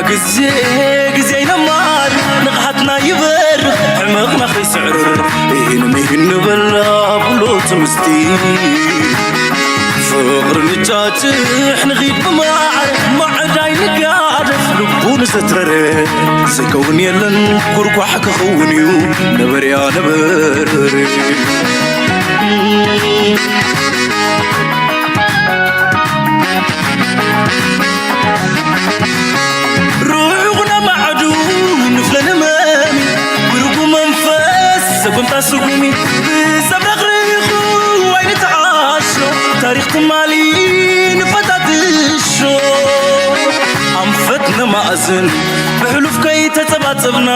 ግዜ ግዜ ይነማል ንቕሓትና ይበርኽ ሕመቕና ከይስዕር ኢሂን ምሂን ንበላ ብሎ ትምስቲ ፍቕሪ ንጫጭሕ ንኺድ ብማዕር ማዕዳይ ንጋደፍ ልቡ ንዘትረረ ዝከውን የለን ኩርኳሕ ክኸውን እዩ ነበርያ ነበር ርሑቕ ነማዕዱ ንፍለ ንመሚ ብርጉ መንፈስ ሰጉምታ ስጉሚ ብዘብረቕርቑ ኣይንተዓሾ ታሪኽ ትማሊ ንፈታትሾ ኣንፈት ነማእዝን ብሕሉፍ ከይተጸባጸብና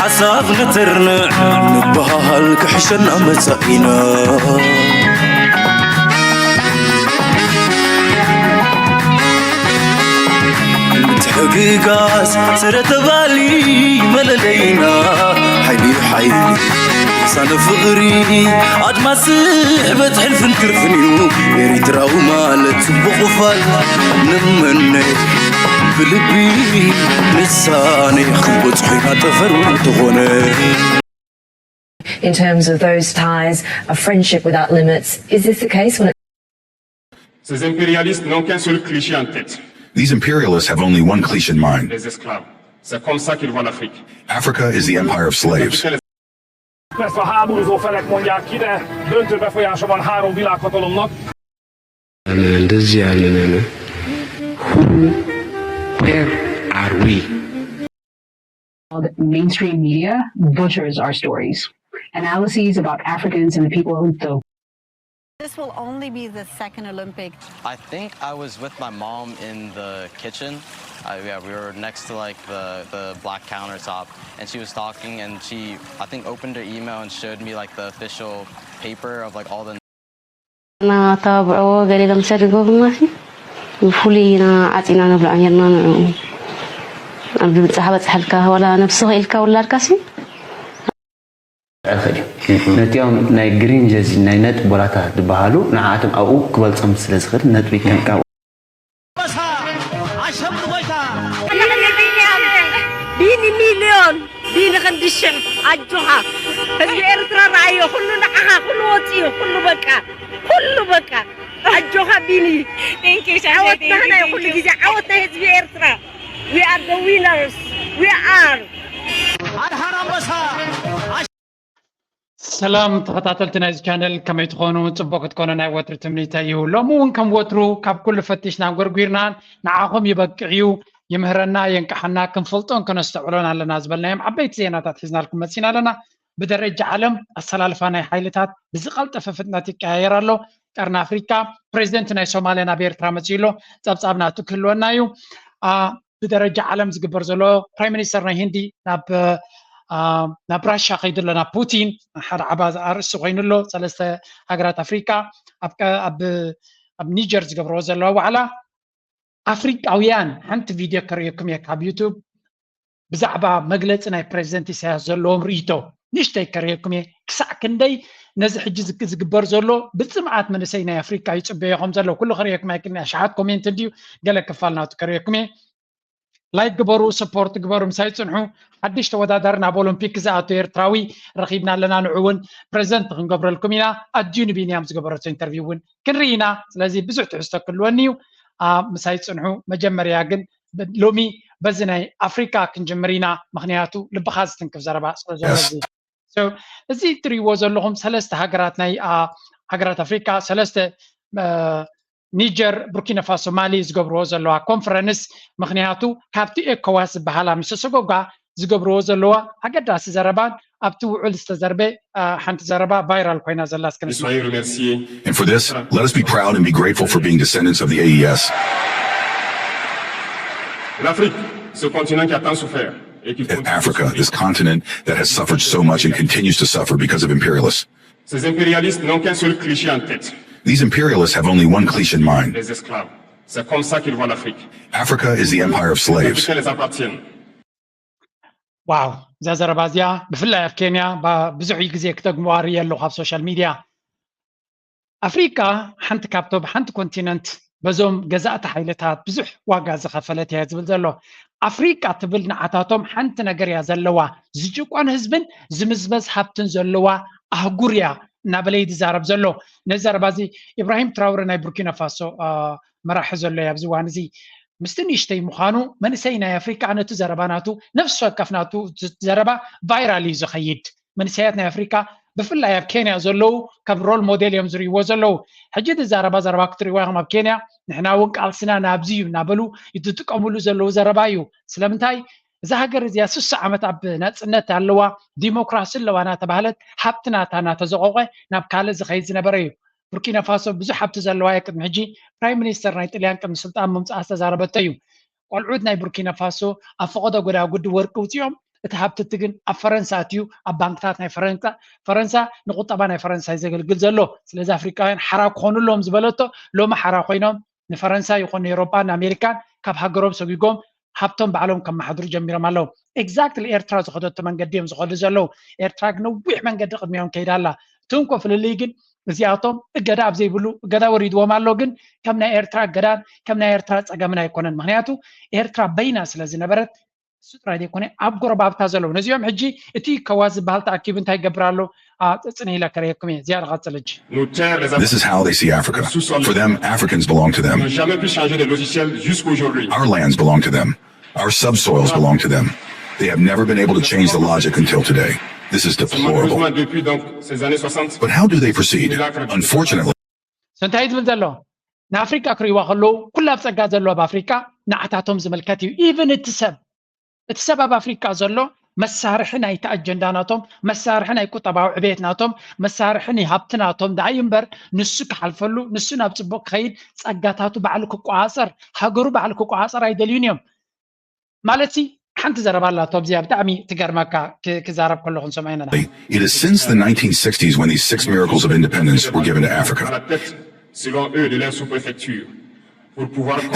ሓሳብ ነተርንዕ ንበሃል ክሕሸና መጻኢና ምትሕግጋዝ ስረ ተባሊ መለለይና ሓይሊ ሓይሊ ሳነ ፍቕሪ ኣድማስ ስሕበት ሕልፍን ክርፍን እዩ ኤሪትራዊ ማለት ጽቡቕ ፋል ንመነ ብልቢ ንሳነ ክንበጽሖ ኢና ጠፈር ተኾነ In terms of those ties, a friendship without limits, is this the case when it Ces impérialistes n'ont qu'un seul cliché en tête. These imperialists have only one cliche in mind. Les esclaves. C'est comme ça qu'ils voient l'Afrique. Africa is the empire of slaves. Persze a háborúzó felek mondják ki, de döntőbefolyásomon három világhatalomnak. እንደዚህ ያለ ነገር who where are we? Mainstream media butchers our stories. Analyses about Africans and the people who This will only be the second Olympic. I think I was with my mom in the kitchen. Uh, yeah, we were next to like the, the black countertop, and she was talking, and she I think opened her email and showed me like the official paper of like all the ናተባብዕዎ ገለ ኢሎም ሰድጎብና ሲ ብፍሉይ ኢና ዓፂና ንብልዖ ነርና ንዕኡ ኣብ ዝብፅሓ በፅሓልካ ዋላ ነብስኻ ኢልካ ውላድካ ሲ ይኽእል እዩ ነቲኦም ናይ ግሪን ጀዚ ናይ ነጥ ቦላታት ዝበሃሉ ንዓኣቶም ኣብኡ ክበልፆም ስለ ዝኽእል ነጥቢ ከም ካብኡ ኣንበሳ ኣሸብር ጎይታ ቢኒ ሚልዮን ቢኒ ክንዲ ሽሕ ኣጆኻ ህዝቢ ኤርትራ ረኣዮ ኩሉ ንዓኻ ኩሉ ወፂኡ ኩሉ በቃ ኩሉ በቃ ኣጆኻ ቢኒ ዓወትና ናይ ኩሉ ግዜ ዓወት ናይ ህዝቢ ኤርትራ we are the winners we are ኣድሓን ኣንበሳ ሰላም ተኸታተልቲ ናይዚ ቻነል ከመይ ትኾኑ? ፅቡቅ ክትኮኑ ናይ ወትሪ ትምኒተይ እዩ። ሎሚ እውን ከም ወትሩ ካብ ኩሉ ፈቲሽናን ጎርጒርናን ንዓኹም ይበቅዕ እዩ ይምህረና የንቅሓና ክንፈልጦን ከነስተውዕሎን ኣለና ዝበልናዮም ዓበይቲ ዜናታት ሒዝናልኩም መፂና ኣለና። ብደረጃ ዓለም ኣሰላልፋ ናይ ሓይልታት ብዝቐልጠፈ ፍጥነት ይቀያየር ኣሎ። ቀርኒ ኣፍሪካ ፕሬዚደንት ናይ ሶማልያ ናብ ኤርትራ መፂኡ ኣሎ። ፀብፃብ ናቱ ክህልወና እዩ። ብደረጃ ዓለም ዝግበር ዘሎ ፕራይም ሚኒስተር ናይ ህንዲ ናብ ናብ ራሻ ከይዱ ኣሎ ናብ ፑቲን ሓደ ዓባ ኣርእስቲ ኮይኑ ኣሎ ሰለስተ ሃገራት ኣፍሪቃ ኣብ ኒጀር ዝገብርዎ ዘለዋ ዋዕላ ኣፍሪቃውያን ሓንቲ ቪድዮ ከርእየኩም እየ ካብ ዩቱብ ብዛዕባ መግለፂ ናይ ፕሬዚደንት ኢሳያስ ዘለዎም ርእይቶ ንእሽተይ ከርእየኩም እየ ክሳዕ ክንደይ ነዚ ሕጂ ዝግበር ዘሎ ብፅምኣት መንእሰይ ናይ ኣፍሪቃ ይፅበዮ ከም ዘሎ ኩሉ ከርእየኩም ኣይክእልን ኣሽሓት ኮሜንት እንድዩ ገለ ክፋል ናቱ ከርእየኩም እየ ላይክ ግበሩ፣ ሰፖርት ግበሩ፣ ምሳይ ጽንሑ። ሓድሽ ተወዳዳሪ ናብ ኦሎምፒክ ዝኣቱ ኤርትራዊ ረኺብና ኣለና። ንዑ እውን ፕረዘንት ክንገብረልኩም ኢና። ኣድዩ ንቢንያም ዝገበረቶ ኢንተርቪው እውን ክንርኢ ኢና። ስለዚ ብዙሕ ትሕዝቶ ክህልወኒ እዩ። ምሳይ ጽንሑ። መጀመርያ ግን ሎሚ በዚ ናይ ኣፍሪካ ክንጅምር ኢና። ምኽንያቱ ልብኻ ዝትንክፍ ዘረባ ስለ ዘሎ እዚ እዚ እትሪእዎ ዘለኹም ሰለስተ ሃገራት ናይ ሃገራት ኣፍሪካ ሰለስተ ኒጀር፣ ቡርኪናፋሶ፣ ማሊ ዝገብርዎ ዘለዋ ኮንፈረንስ ምኽንያቱ ካብቲ ኤኮዋስ ዝበሃላ ምስ ተሰጎጋ ዝገብርዎ ዘለዋ ኣገዳሲ ዘረባን ኣብቲ ውዕል ዝተዘርበ ሓንቲ ዘረባ ቫይራል ኮይና ዘላ እስከ ንስማ። And for this, let us be proud and be grateful for being descendants of the A E S. L'Afrique, ce continent qui a tant souffert et qui Africa, this continent that has suffered so much and continues to suffer because of imperialists. Ces impérialistes n'ont qu'un seul cliché en tête. These imperialists have only one cliche in mind. Les esclaves. C'est comme ça qu'ils voient l'Afrique. Africa is the empire of slaves. Africains les appartiennent. ዋው እዛ ዘረባ እዚኣ ብፍላይ ኣብ ኬንያ ብዙሕ ግዜ ክደግምዋ ርኢ ኣለኹ ኣብ ሶሻል ሚድያ ኣፍሪቃ ሓንቲ ካብቶም ሓንቲ ኮንቲነንት በዞም ገዛእቲ ሓይልታት ብዙሕ ዋጋ ዝኸፈለት እያ ዝብል ዘሎ። ኣፍሪቃ ትብል ንዓታቶም ሓንቲ ነገር እያ ዘለዋ፣ ዝጭቆን ህዝብን ዝምዝመዝ ሃብትን ዘለዋ ኣህጉር እያ እናበለ እዩ ዝዛረብ ዘሎ። ነዚ ዘረባ እዚ ኢብራሂም ትራውረ ናይ ቡርኪና ፋሶ መራሒ ዘሎ እያ ኣብዚ እዋን እዚ። ምስቲ ንእሽተይ ምዃኑ መንእሰይ ናይ ኣፍሪቃ ነቲ ዘረባ ናቱ ነፍሲ ወከፍ ናቱ ዘረባ ቫይራል እዩ ዝኸይድ። መንእሰያት ናይ ኣፍሪካ ብፍላይ ኣብ ኬንያ ዘለዉ ከም ሮል ሞዴል እዮም ዝርእይዎ ዘለዉ። ሕጂ እቲ ዘረባ ዘረባ ክትርእይዋ ኢኹም ኣብ ኬንያ ንሕና እውን ቃልስና ናብዚ እዩ እናበሉ ዝጥቀምሉ ዘለዉ ዘረባ እዩ። ስለምንታይ እዛ ሃገር እዚኣ ስሳ ዓመት ኣብ ናፅነት ኣለዋ፣ ዲሞክራሲ ኣለዋ እናተባህለት ሃብቲ ናታ እናተዘቆቀ ናብ ካልእ ዝኸይድ ዝነበረ እዩ። ቡርኪና ፋሶ ብዙሕ ሃብቲ ዘለዋ እያ። ቅድሚ ሕጂ ፕራይም ሚኒስተር ናይ ጥልያን ቅድሚ ስልጣን ምምፅኣ ዝተዛረበቶ እዩ። ቆልዑት ናይ ቡርኪና ፋሶ ኣብ ፈቐዶ ጎዳጉዲ ወርቂ ውፅኦም እቲ ሃብቲ እቲ ግን ኣብ ፈረንሳ ኣትዩ ኣብ ባንክታት ናይ ፈረንሳ ፈረንሳ ንቁጠባ ናይ ፈረንሳ እዩ ዘገልግል ዘሎ። ስለዚ ኣፍሪቃውያን ሓራ ክኾኑ ኣለዎም ዝበለቶ ሎሚ ሓራ ኮይኖም ንፈረንሳ ይኹን ንኤሮጳን ንኣሜሪካን ካብ ሃገሮም ሰጒጎም ሃብቶም ባዕሎም ከመሓድሩ ጀሚሮም ኣለዉ። ኤግዛክትሊ ኤርትራ ዝኸደቶ መንገዲ እዮም ዝኸዱ ዘለዉ። ኤርትራ ግን ነዊሕ መንገዲ ቅድሚኦም ከይዳ ኣላ። እቲ እንኮ ፍልልይ ግን እዚኣቶም እገዳ ኣብ ዘይብሉ እገዳ ወሪድዎም ኣሎ፣ ግን ከም ናይ ኤርትራ እገዳን ከም ናይ ኤርትራ ጸገምን ኣይኮነን። ምክንያቱ ኤርትራ በይና ስለ ዝነበረት እሱ ጥራይ ዘይኮነ ኣብ ጎረባብታ ዘለዉ ነዚኦም ሕጂ እቲ ከዋ ዝበሃል ተኣኪቡ እንታይ ይገብር ኣሎ? አ፣ ጽንሕ ኢለ ከርእየኩም እየ። ዝያዳ ቀጽል ሕጂ። This is how they see Africa. For them, Africans belong to them. Our lands belong to them. Our subsoils belong to them. They have never been able to change the logic until today. This is deplorable. But how do they proceed? Unfortunately, እንታይ ዝብል ዘሎ ንኣፍሪካ ክርእይዋ ከለዉ ኩላ ኣብ ጸጋ ዘሎ ኣብ ኣፍሪካ ንዓታቶም ዝምልከት እዩ። ኢቨን እቲ ሰብ እቲ ሰብ ኣብ ኣፍሪካ ዘሎ መሳርሒ ናይቲ ኣጀንዳ ናቶም፣ መሳርሒ ናይ ቁጠባዊ ዕቤት ናቶም፣ መሳርሒ ናይ ሃብቲ ናቶም ደኣ እዩ እምበር ንሱ ክሓልፈሉ ንሱ ናብ ጽቡቅ ክኸይድ ጸጋታቱ ባዕሉ ክቆጻጸር ሃገሩ ባዕሉ ክቆጻጸር ኣይደልዩን እዮም። ማለት ሲ ሓንቲ ዘረባ ኣላቶ ኣብዚኣ ብጣዕሚ ትገርመካ ክዛረብ ከለኹ ንሰምዖ ኢና። It is since the nineteen sixties when these six miracles of independence were given to Africa.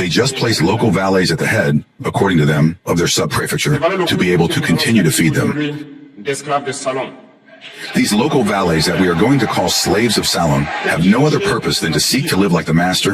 They just placed local valets at the head, according to them, of their sub-prefecture to be able to continue to feed them. These local valets that we are going to call slaves of Salon have no other purpose than to seek to live like the master,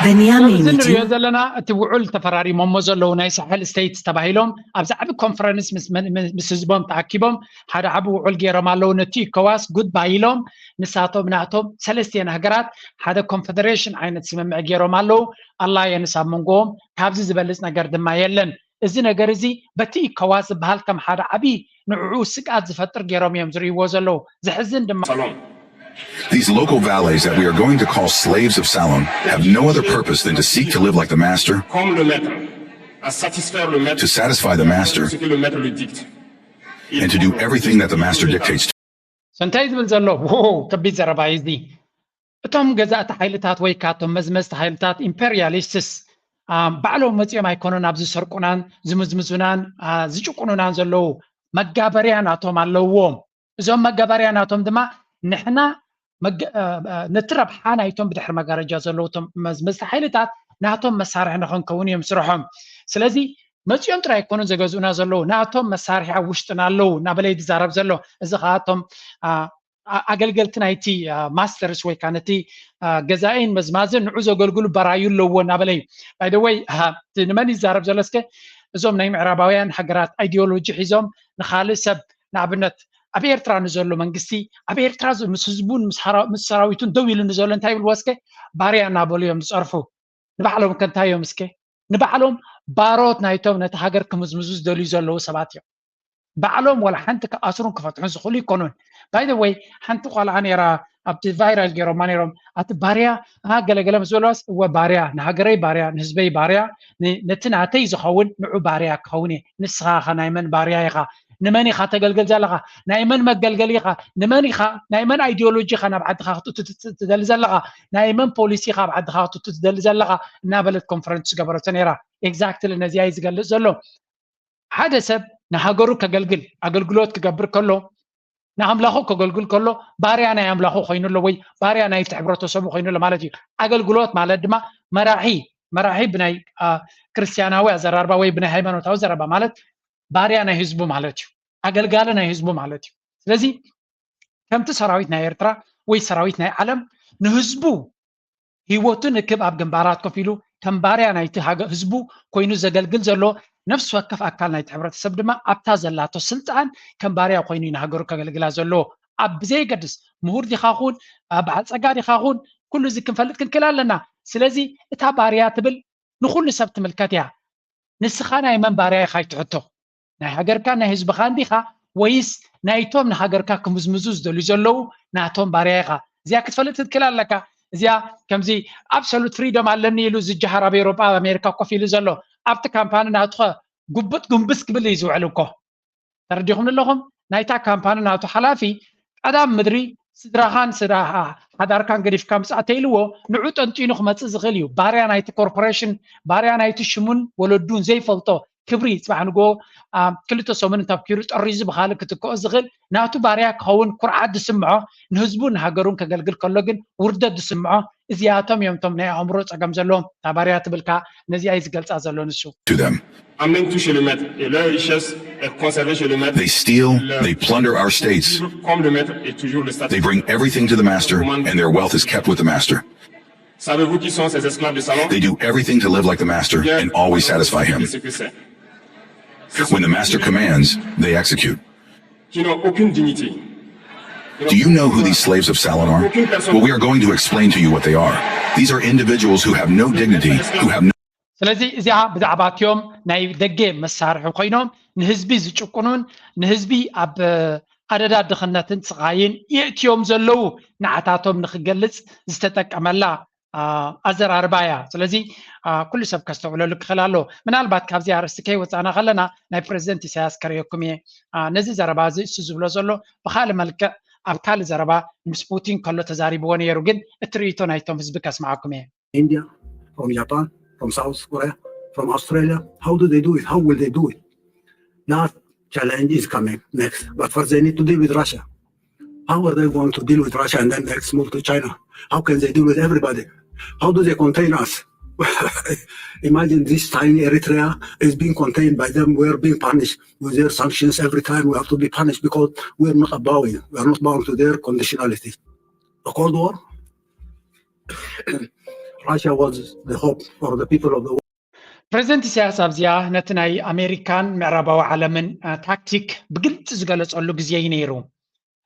ንሪኦ ዘለና እቲ ውዑል ተፈራሪሞሞ ዘለዉ ናይ ሳሕል ስቴትስ ተባሂሎም ኣብ ዛዕቢ ኮንፈረንስ ምስ ህዝቦም ተኣኪቦም ሓደ ዓቢ ውዑል ገይሮም ኣለዉ። ነቲ ኢኮዋስ ጉድባይ ኢሎም ንሳቶም ናቶም ሰለስቲኤን ሃገራት ሓደ ኮንፈደሬሽን ዓይነት ስምምዕ ገይሮም ኣለዉ። ኣላየንስ ኣብ መንጎዎም ካብዚ ዝበልፅ ነገር ድማ የለን። እዚ ነገር እዚ በቲ ኢኮዋስ ዝበሃል ከም ሓደ ዓቢ ንዕኡ ስግኣት ዝፈጥር ገይሮም እዮም ዝርእይዎ ዘለዉ። ዘሕዝን ድማ These local valets that we are going to call slaves of Salon have no other purpose than to seek to live like the master, to satisfy the master, and to do everything that the master dictates to. እንታይ ዝብል ዘሎ? ው ከቢድ ዘረባ እዩ እዚ። እቶም ገዛእቲ ሓይልታት ወይ ካቶም መዝመዝቲ ሓይልታት ኢምፔሪያሊስትስ ባዕሎም መፂኦም ኣይኮኑን ኣብ ዝሰርቁናን ዝምዝምዙናን ዝጭቁኑናን ዘለዉ፣ መጋበርያ ናቶም ኣለውዎም። እዞም መጋበርያ ናቶም ድማ ንሕና ነቲ ረብሓ ናይቶም ብድሕሪ መጋረጃ ዘለዉ እቶም መዝመዝቲ ሓይልታት ናቶም መሳርሒ ንክንከውን እዮም ስርሖም። ስለዚ መፂኦም ጥራይ ኣይኮኑን ዘገዝኡና ዘለዉ፣ ናቶም መሳርሒ ኣብ ውሽጥና ኣለዉ እናበለ እዩ ዝዛረብ ዘሎ። እዚ ከዓ እቶም ኣገልገልቲ ናይቲ ማስተርስ ወይ ከዓ ነቲ ገዛኢን መዝማዝን ንዑ ዘገልግሉ በራዩ ኣለዎ እናበለ እዩ። ባይደወይ ንመን ይዛረብ ዘሎ እስከ? እዞም ናይ ምዕራባውያን ሃገራት ኣይዲዮሎጂ ሒዞም ንካልእ ሰብ ንኣብነት ኣብ ኤርትራ ንዘሎ መንግስቲ ኣብ ኤርትራ ምስ ህዝቡን ምስ ሰራዊቱን ደው ኢሉ ንዘሎ እንታይ ይብልዎ እስከ? ባርያ እናበሉ እዮም ዝፀርፉ። ንባዕሎም ከ እንታይ እዮም እስከ? ንባዕሎም ባሮት ናይቶም ነቲ ሃገር ክምዝምዙ ዝደልዩ ዘለዉ ሰባት እዮም። ባዕሎም ዋላ ሓንቲ ክኣስሩን ክፈትሑን ዝኽእሉ ይኮኑን። ባይ ዘ ወይ ሓንቲ ቆልዓ ነይራ ኣብቲ ቫይራል ገይሮማ ነይሮም፣ ኣቲ ባርያ ገለገለ ምስ በለዋስ፣ እወ ባርያ፣ ንሃገረይ ባርያ፣ ንህዝበይ ባርያ፣ ነቲ ናተይ ዝኸውን ንዑ ባርያ ክኸውን እየ። ንስኻ ኸ ናይ መን ባርያ ኢኻ? ንመን ኢኻ ተገልግል ዘለኻ? ናይ መን መገልገሊ ኢኻ? ንመን ኢኻ ናይ መን ኣይዲዮሎጂ ኢኻ ናብ ዓድኻ ክትእቱ ትደሊ ዘለኻ? ናይ መን ፖሊሲ ኢኻ ኣብ ዓድኻ ክትእቱ ትደሊ ዘለኻ? እናበለት ኮንፈረንስ ዝገበረቶ ነይራ። ኤግዛክትሊ ነዚኣ እዩ ዝገልፅ ዘሎ። ሓደ ሰብ ንሃገሩ ከገልግል ኣገልግሎት ክገብር ከሎ ንኣምላኹ ከገልግል ከሎ ባርያ ናይ ኣምላኹ ኮይኑ ኣሎ ወይ ባርያ ናይቲ ሕብረተሰቡ ኮይኑ ኣሎ ማለት እዩ። ኣገልግሎት ማለት ድማ መራሒ መራሒ ብናይ ክርስቲያናዊ ኣዘራርባ ወይ ብናይ ሃይማኖታዊ ዘረባ ማለት ባርያ ናይ ህዝቡ ማለት እዩ። ኣገልጋሊ ናይ ህዝቡ ማለት እዩ። ስለዚ ከምቲ ሰራዊት ናይ ኤርትራ ወይ ሰራዊት ናይ ዓለም ንህዝቡ ህይወቱ ንክብ ኣብ ግንባራት ኮፍ ኢሉ ከም ባርያ ናይቲ ህዝቡ ኮይኑ ዘገልግል ዘሎ ነፍሲ ወከፍ ኣካል ናይቲ ሕብረተሰብ ድማ ኣብታ ዘላቶ ስልጣን ከም ባርያ ኮይኑ ንሃገሩ ከገልግላ ዘሎ ኣብ ብዘየገድስ ምሁር ዲኻ ኹን በዓል ጸጋ ዲኻ ኹን ኩሉ እዚ ክንፈልጥ ክንክእል ኣለና። ስለዚ እታ ባርያ ትብል ንኹሉ ሰብ ትምልከት እያ። ንስኻ ናይ መን ባርያ ኢኻ ይትሕቶ? ናይ ሃገርካ ናይ ህዝብኻ እንዲኻ ወይስ ናይቶም ንሃገርካ ክምዝምዙ ዝደልዩ ዘለዉ ናቶም ባርያ ኢኻ? እዚኣ ክትፈልጥ ክትክእል ኣለካ። እዚኣ ከምዚ absolute freedom ኣለኒ ኢሉ ዝጀሃር ኣብ ኤውሮጳ ኣብ ኣሜሪካ ኮፍ ኢሉ ዘሎ ኣብቲ ካምፓኒ ናትኸ ጉብጥ ጉንብስ ክብል እዩ ዝውዕል እኮ። ተረዲኹም ኣለኹም? ናይታ ካምፓኒ ናቱ ሓላፊ ቀዳም ምድሪ ስድራኻን ስድራ ሓዳርካን ገዲፍካ ምጻእ ተይልዎ ንዑ ጠንጢኑ ክመጽእ ዝኽእል እዩ። ባርያ ናይቲ ኮርፖሬሽን፣ ባርያ ናይቲ ሽሙን ወለዱን ዘይፈልጦ ክብሪ ጽባሕ ንግሆ ክልተ ሰሙን እንተብኪሩ ጠሪዙ ብኻልእ ክትክኦ ዝኽእል ናቱ ባርያ ክኸውን ኩርዓት ዝስምዖ ንህዝቡ ንሃገሩን ከገልግል ከሎ ግን ውርደት ዝስምዖ እዚኣቶም እዮም እቶም ናይ ኣእምሮ ጸገም ዘለዎም። እታ ባርያ ትብልካ ነዚኣ እዩ ዝገልጻ ዘሎ ንሱ። to them. Amener tout chez le maître et leur richesse est conservée chez le maître. They steal, they plunder our states. Comme le maître est toujours le statut. They bring everything to the master, and their wealth is kept with the master. Savez-vous qui sont ces esclaves de salon? They do everything to live like the master and always satisfy him. C'est que c'est. When the master commands, they execute. Qui n'ont aucune dignité. Do you know who these slaves of Salon are? Well, we are going to explain to you what they are. These are individuals who have no dignity, who have no ስለዚ እዚኣ ብዛዕባ እቲኦም ናይ ደገ መሳርሒ ኮይኖም ንህዝቢ ዝጭቁኑን ንህዝቢ ኣብ ኣደዳ ድኽነትን ስቓይን የእትዮም ዘለዉ ንዓታቶም ንክገልጽ ዝተጠቀመላ ኣዘራርባ እያ። ስለዚ ኩሉ ሰብ ከስተውዕለሉ ክኽእል ኣለዎ። ምናልባት ካብዚ ኣርእስቲ ከይወፃእና ከለና ናይ ፕሬዚደንት ኢሳያስ ከርእየኩም እየ። ነዚ ዘረባ እዚ እሱ ዝብሎ ዘሎ ብካልእ መልክዕ ኣብ ካልእ ዘረባ ምስ ፑቲን ከሎ ተዛሪብዎ ነይሩ፣ ግን እቲ ርእይቶ ናይቶም ህዝቢ ከስምዓኩም እየ። India, from Japan, from South Korea, from Australia. How do they do it? How will they do it? That challenge is coming next. But first, they need to deal with Russia. How are they going to deal with Russia and then next move to China? How can they deal with everybody? How do they contain us? Imagine this tiny Eritrea is being contained by them. We're being punished with their sanctions every time. We have to be punished because we're not bowing. We're not bowing to their conditionalities. A Cold War? Russia was the hope for the people of the world. ፕሬዚደንት ኢሳያስ ኣብዚኣ ነቲ ናይ ኣሜሪካን ምዕራባዊ ዓለምን ታክቲክ ብግልፂ ዝገለፀሉ ግዜ እዩ ነይሩ።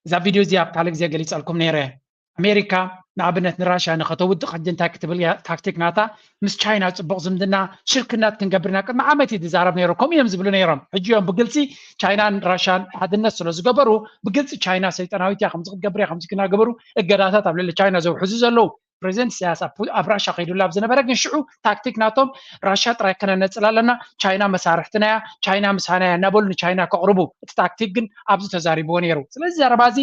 እዛ ቪድዮ እዚኣ ኣብ ካልእ ግዜ ገሊፀልኩም ነይረ። ኣሜሪካ ንኣብነት ንራሽያ ንኸተውድቕ ሕጂ እንታይ ክትብል እያ ታክቲክ ናታ? ምስ ቻይና ፅቡቕ ዝምድና ሽርክነት ክንገብር ኢና ቅድሚ ዓመት እዩ ዝዛረብ ነይሩ። ከምኡ እዮም ዝብሉ ነይሮም። ሕጂ እዮም ብግልፂ ቻይናን ራሽያን ሓድነት ስለ ዝገበሩ ብግልፂ ቻይና ሰይጣናዊት እያ ከምዚ ክትገብር እያ ከምዚ ክናገበሩ እገዳታት ኣብ ልዕሊ ቻይና ዘውሕዙ ዘለዉ። ፕሬዚደንት ኢሳያስ ኣብ ራሻ ከይዱላ ኣብ ዝነበረ ግን ሽዑ ታክቲክ ናቶም ራሻ ጥራይ ከነነፅል ኣለና፣ ቻይና መሳርሕትና እያ፣ ቻይና ምሳና እያ እናበሉ ንቻይና ከቕርቡ እቲ ታክቲክ ግን ኣብዚ ተዛሪብዎ ነይሩ። ስለዚ ዘረባ እዚ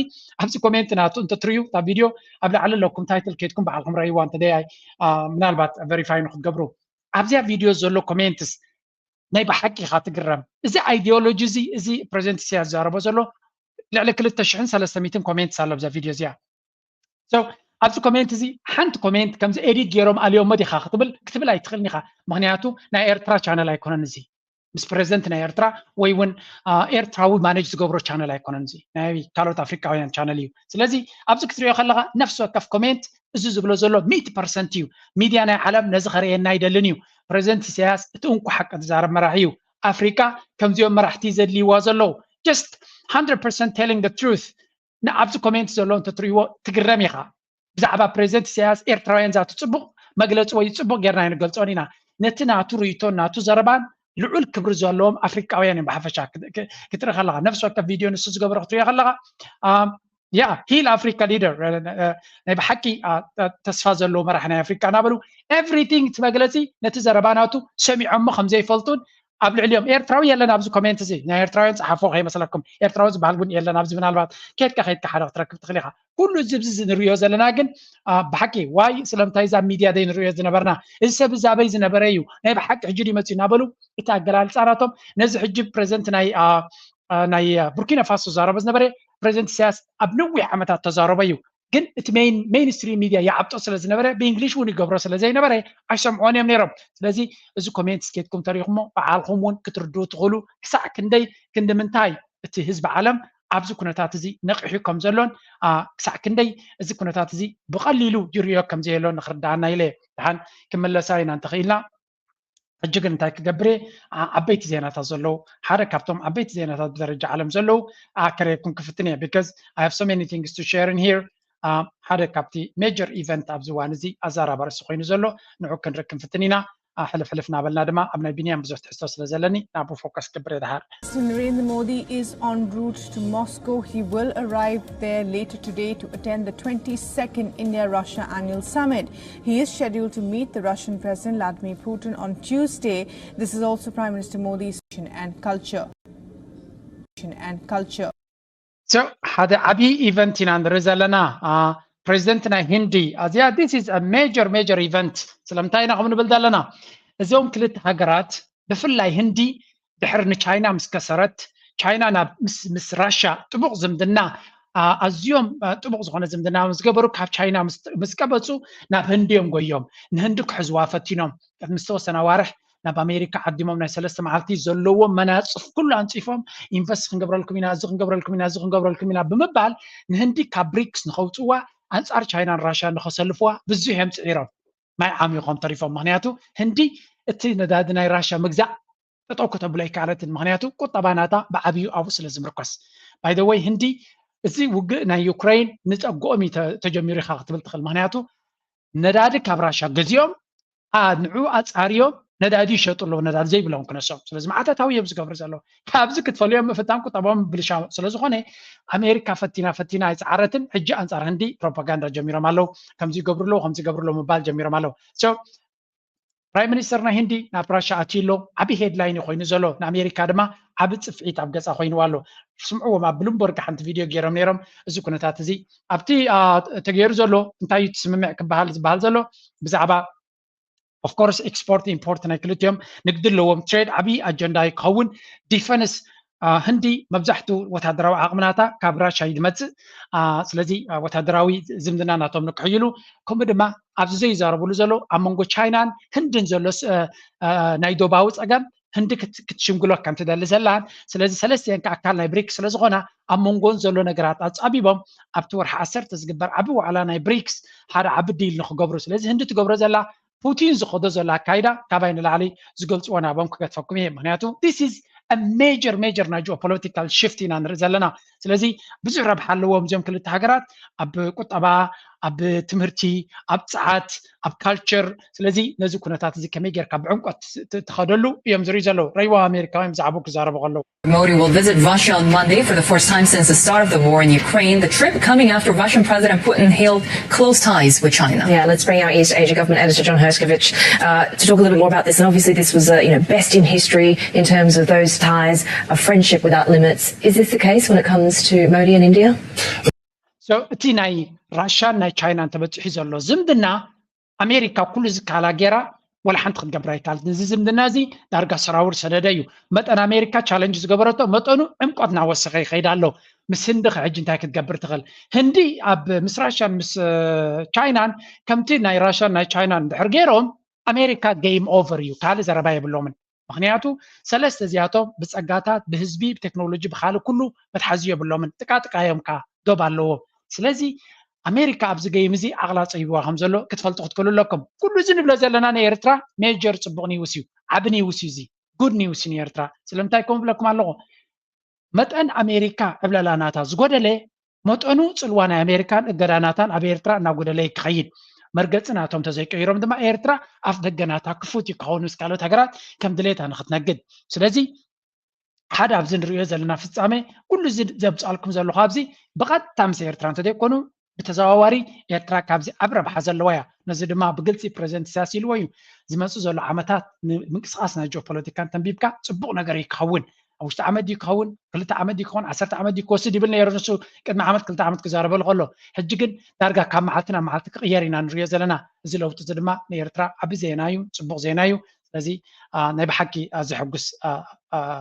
ኣብዚ ኮሜንት ናቱ እንተትርእዩ እታ ቪድዮ ኣብ ላዕሊ ኣለኩም ታይትል ከይድኩም ባዕልኩም ረእይዋ እንተደያይ ምናልባት ቨሪፋይ ንክትገብሩ ኣብዚኣ ቪድዮ ዘሎ ኮሜንትስ ናይ ብሓቂ ኢኻ ትግረም። እዚ ኣይዲዮሎጂ እዚ እዚ ፕሬዚደንት ኢሳያስ ዝዛረቦ ዘሎ ልዕሊ ክልተ ሽሕን ሰለስተ ሚእትን ኮሜንትስ ኣሎ ኣብዛ ቪድዮ እዚኣ። ኣብዚ ኮሜንት እዚ ሓንቲ ኮሜንት ከምዚ ኤዲት ገይሮም ኣልዮሞ ዲኻ ክትብል ክትብል ኣይትኽእልን ኢኻ። ምክንያቱ ናይ ኤርትራ ቻነል ኣይኮነን እዚ ምስ ፕሬዚደንት ናይ ኤርትራ ወይ እውን ኤርትራዊ ማኔጅ ዝገብሮ ቻነል ኣይኮነን እዚ ናይ ካልኦት ኣፍሪቃውያን ቻነል እዩ። ስለዚ ኣብዚ ክትሪኦ ከለካ ነፍሲ ወከፍ ኮሜንት እዚ ዝብሎ ዘሎ ሚእቲ ፐርሰንት እዩ። ሚድያ ናይ ዓለም ነዚ ከርእየና ኣይደልን እዩ። ፕሬዚደንት ኢሳያስ እቲ እንቁ ሓቂ ዝዛረብ መራሒ እዩ። ኣፍሪቃ ከምዚኦም መራሕቲ ዘድልይዋ ዘለዉ just hundred percent telling the truth ንኣብዚ ኮሜንት ዘሎ እንተትርእይዎ ትግረም ኢኻ። ብዛዕባ ፕሬዚደንት ኢሳያስ ኤርትራውያን ዛቱ ጽቡቕ መግለጺ ወይ ጽቡቕ ጌርና ኣይንገልጾን ኢና። ነቲ ናቱ ርእይቶን ናቱ ዘረባን ልዑል ክብሪ ዘለዎም ኣፍሪቃውያን እዮም ብሓፈሻ ክትርኢ ከለኻ ነፍሲ ወከፍ ቪድዮ ንሱ ዝገበሮ ክትሪኦ ከለኻ ያ ሂል ኣፍሪካ ሊደር ናይ ብሓቂ ተስፋ ዘለዎ መራሒ ናይ ኣፍሪካ እናበሉ ኤቭሪቲንግ እቲ መግለፂ ነቲ ዘረባ ናቱ ሰሚዖሞ ከም ዘይፈልጡን ኣብ ልዕሊኦም ኤርትራዊ የለን ኣብዚ ኮሜንት እዚ ናይ ኤርትራውያን ፀሓፎ ከይመስለኩም ኤርትራዊ ዝበሃል እውን የለን ኣብዚ ምናልባት ከድካ ከድካ ሓደ ክትረክብ ትኽእል ኢኻ ኩሉ እዚ ብዚ ንሪኦ ዘለና ግን ብሓቂ ዋይ ስለምንታይ እዛ ሚድያ ደይ ንሪኦ ዝነበርና እዚ ሰብ እዚ ኣበይ ዝነበረ እዩ ናይ ብሓቂ ሕጂ ድዩ መፅኡ እናበሉ እቲ ኣገላልፃ ናቶም ነዚ ሕጂ ፕሬዚደንት ናይ ናይ ቡርኪና ፋሶ ዛረበ ዝነበረ ፕሬዚደንት ኢሳያስ ኣብ ነዊሕ ዓመታት ተዛረበ እዩ ግን እቲ ሜይን ሜይንስትሪም ሚድያ ይዓብጦ ስለ ዝነበረ ብእንግሊሽ እውን ይገብሮ ስለ ዘይነበረ ኣይሰምዖን እዮም ነይሮም ስለዚ እዚ ኮሜንት ስኬትኩም ተሪኹሞ በዓልኩም እውን ክትርድኡ ትኽእሉ ክሳዕ ክንደይ ክንዲ ምንታይ እቲ ህዝቢ ዓለም ኣብዚ ኩነታት እዚ ነቒሑ ከም ዘሎን ክሳዕ ክንደይ እዚ ኩነታት እዚ ብቐሊሉ ይርእዮ ከም ዘየሎ ንክርዳኣና ኢለ። ደሓን ክምለሳ ኢና እንተኽኢልና። ሕጂ ግን እንታይ ክገብር እየ? ዓበይቲ ዜናታት ዘለዉ፣ ሓደ ካብቶም ዓበይቲ ዜናታት ብደረጃ ዓለም ዘለዉ ኣከረየኩም ክፍትን እየ። Because I have so many things to share in here። ሓደ ካብቲ major event ኣብዚ እዋን እዚ ኣዛራቢ ኣርእስቲ ኮይኑ ዘሎ ንዑ ክንርኢ ክንፍትን ኢና። ሕልፍ ሕልፍ እናበልና ድማ ኣብ ናይ ቢንያም ብዙሕ ትሕዝቶ ስለ ዘለኒ ናብኡ focus ክገብር እየ ድሓር። Narendra Modi is en route to Moscow. He will arrive there later today to attend the twenty-second India-Russia annual summit. He is scheduled to meet the Russian President Vladimir Putin on Tuesday. This is also Prime Minister Modi's and culture. And culture. So ሓደ ዓብዪ event ኢና ንርኢ ዘለና። ፕሬዚደንት ናይ ህንዲ፣ ኣዚኣ this is a major major event። ስለምንታይ ኢና ከም ንብል ዘለና? እዞም ክልተ ሃገራት ብፍላይ ህንዲ ድሕሪ ንቻይና ምስ ከሰረት፣ ቻይና ናብ ምስ ራሻ ጥቡቕ ዝምድና ኣዝዮም ጥቡቕ ዝኾነ ዝምድና ምስ ገበሩ፣ ካብ ቻይና ምስ ቀበፁ ናብ ህንዲ እዮም ጎዮም። ንህንዲ ክሕዝዋ ፈቲኖም። ቅድሚ ዝተወሰነ ኣዋርሕ ናብ ኣሜሪካ ዓዲሞም ናይ ሰለስተ መዓልቲ ዘለዎም መናፅፍ ኩሉ ኣንፂፎም ኢንቨስት ክንገብረልኩም ኢና፣ እዚ ክንገብረልኩም ኢና፣ እዚ ክንገብረልኩም ኢና ብምባል ንህንዲ ካብ ብሪክስ ንኸውፅዋ ኣንፃር ቻይናን ራሽያን ንኸሰልፍዋ ብዙሕ እዮም ፅዒሮም። ማይ ዓሚኾም ተሪፎም። ምክንያቱ ህንዲ እቲ ነዳዲ ናይ ራሽያ ምግዛእ ጠጠው ከተብሎ ኣይከኣለትን። ምክንያቱ ቁጠባ ናታ ብዓብዩ ኣብኡ ስለ ዝምርኮስ። By the way ህንዲ እዚ ውግእ ናይ ዩክሬን ንፀግኦም እዩ ተጀሚሩ ኢካ ክትብል ትኽእል። ምክንያቱ ነዳዲ ካብ ራሻ ገዚኦም ንዑ ኣፃርዮም ነዳዲ ይሸጡ ኣለዉ፣ ነዳዲ ዘይብሎም ክነሶም። ስለዚ መዓታታዊ እዮም ዝገብሩ ዘለዉ። ካብዚ ክትፈልዮም ምፍታን ቁጠባኦም ብልሻ ስለዝኾነ ኣሜሪካ ፈቲና ፈቲና ኣይፀዓረትን። ሕጂ ኣንፃር ህንዲ ፕሮፓጋንዳ ጀሚሮም ኣለዉ። ከምዚ ይገብሩ ኣለዉ፣ ከምዚ ይገብሩ ኣለዉ ምባል ጀሚሮም ኣለዉ። ፕራይም ሚኒስተር ናይ ህንዲ ናብ ራሻ ኣትዩ ኣሎ። ዓብዪ ሄድላይን ኮይኑ ዘሎ ንኣሜሪካ ድማ ዓብዪ ፅፍዒት ኣብ ገፃ ኮይንዋ ኣሎ። ስምዕዎም ኣብ ብሉምበርግ ሓንቲ ቪድዮ ገይሮም ነይሮም። እዚ ኩነታት እዚ ኣብቲ ተገይሩ ዘሎ እንታይ እዩ ትስምምዕ ክበሃል ዝበሃል ዘሎ ብዛዕባ of course export import ናይ ክልቲኦም ንግዲ ኣለዎም። ትሬድ ዓብዪ ኣጀንዳ እዩ ክኸውን። ዲፈንስ ህንዲ መብዛሕቱ ወታደራዊ ዓቕምናታ ካብ ራሻ እዩ ዝመፅእ። ስለዚ ወታደራዊ ዝምድና ናቶም ንክሕይሉ ከምኡ ድማ ኣብዚ ዘይዛረብሉ ዘለዉ ኣብ መንጎ ቻይናን ህንድን ዘሎ ናይ ዶባዊ ፀገም ህንዲ ክትሽምግሎ ከም ትደሊ ዘላን ስለዚ ሰለስቲአን ከዓ ኣካል ናይ ብሪክስ ስለዝኾና ኣብ መንጎን ዘሎ ነገራት ኣፃቢቦም ኣብቲ ወርሒ ዓሰርተ ዝግበር ዓቢ ዋዕላ ናይ ብሪክስ ሓደ ዓቢ ዲል ንክገብሩ ስለዚ ህንዲ ትገብሮ ዘላ ፑቲን ዝኸዶ ዘሎ ኣካይዳ ካባይ ንላዕሊ ዝገልፅዎ ናቦም ክገድፈኩም እየ። ምክንያቱ this is a major major ናይ geopolitical shift ኢና ንርኢ ዘለና። ስለዚ ብዙሕ ረብሓ ኣለዎም እዚኦም ክልተ ሃገራት ኣብ ቁጠባ፣ ኣብ ትምህርቲ፣ ኣብ ፀዓት፣ ኣብ ካልቸር። ስለዚ ነዚ ኩነታት እዚ ከመይ ጌርካ ብዕምቆት ትኸደሉ እዮም ዝርኢ ዘለዉ። ረይዋ ኣሜሪካውያን ብዛዕባኡ ክዛረቡ ከለዉ። Modi will visit Russia on Monday for the first time since the start of the war in Ukraine. The trip coming after Russian President Putin hailed close ties with China. Yeah, let's bring our East Asia government editor John Herskovich uh, to talk a little bit more about this. And obviously, this was a you know best in history in terms of those ties, a friendship without limits. Is this the case when it comes to Modi and India? So እቲ ናይ ራሻን ናይ ቻይናን ተበፂሑ ዘሎ ዝምድና ኣሜሪካ ኩሉ ዝከኣላ ጌራ ዋላ ሓንቲ ክትገብር ኣይከኣለት። ነዚ ዝምድና እዚ ዳርጋ ሰራውር ሰደደ እዩ። መጠን ኣሜሪካ ቻለንጅ ዝገበረቶ መጠኑ ዕምቆት እናወሰኸ ይኸይድ ኣሎ። ምስ ህንዲ ከ ሕጂ እንታይ ክትገብር ትኽእል? ህንዲ ኣብ ምስ ራሽያን ምስ ቻይናን ከምቲ ናይ ራሽያን ናይ ቻይናን እንድሕር ገይሮም ኣሜሪካ ጌም ኦቨር እዩ፣ ካልእ ዘረባ የብሎምን። ምክንያቱ ሰለስተ እዚኣቶም ብፀጋታት፣ ብህዝቢ፣ ብቴክኖሎጂ፣ ብካልእ ኩሉ መትሓዚ የብሎምን። ጥቃጥቃ እዮም ከ ዶብ ኣለዎም። ስለዚ ኣሜሪካ ኣብዚ ገይም እዚ ዓቕላ ፀቢብዋ ከም ዘሎ ክትፈልጡ ክትክእሉ ኣለኩም። ኩሉ እዚ ንብሎ ዘለና ንኤርትራ ሜጀር ፅቡቕ ኒውስ እዩ፣ ዓቢ ኒውስ እዩ፣ እዚ ጉድ ኒውስ እዩ ንኤርትራ። ስለምንታይ ከምኡ ብለኩም ኣለኹ? መጠን ኣሜሪካ ዕብለላ ናታ ዝጎደለ መጠኑ ፅልዋ ናይ ኣሜሪካን እገዳ ናታን ኣብ ኤርትራ እናጎደለ እዩ ክኸይድ። መርገፂ ናቶም ተዘይቀይሮም ድማ ኤርትራ ኣፍ ደገ ናታ ክፉት እዩ ክኸውን ምስ ካልኦት ሃገራት ከም ድሌታ ንክትነግድ። ስለዚ ሓደ ኣብዚ ንሪኦ ዘለና ፍፃመ ኩሉ እዚ ዘምፃልኩም ዘለኹ ኣብዚ ብቐጥታ ምስ ኤርትራ እንተዘይኮኑ ብተዘዋዋሪ ኤርትራ ካብዚ ኣብ ረብሓ ዘለዋ እያ። ነዚ ድማ ብግልፂ ፕሬዚደንት ኢሳያስ ኢልዎ እዩ። ዝመፁ ዘሎ ዓመታት ንምንቅስቃስ ናይ ጂኦፖለቲካን ተንቢብካ ፅቡቕ ነገር እዩ ክኸውን። ኣብ ውሽጢ ዓመት ድዩ ክኸውን፣ ክልተ ዓመት ድዩ ክኸውን፣ ዓሰርተ ዓመት ድዩ ክወስድ ይብል ነይሩ ንሱ ቅድሚ ዓመት ክልተ ዓመት ክዛረበሉ ከሎ። ሕጂ ግን ዳርጋ ካብ መዓልቲ ናብ መዓልቲ ክቕየር ኢና ንሪኦ ዘለና። እዚ ለውጢ እዚ ድማ ንኤርትራ ዓቢ ዜና እዩ፣ ፅቡቕ ዜና እዩ። ስለዚ ናይ ብሓቂ ዘሐጉስ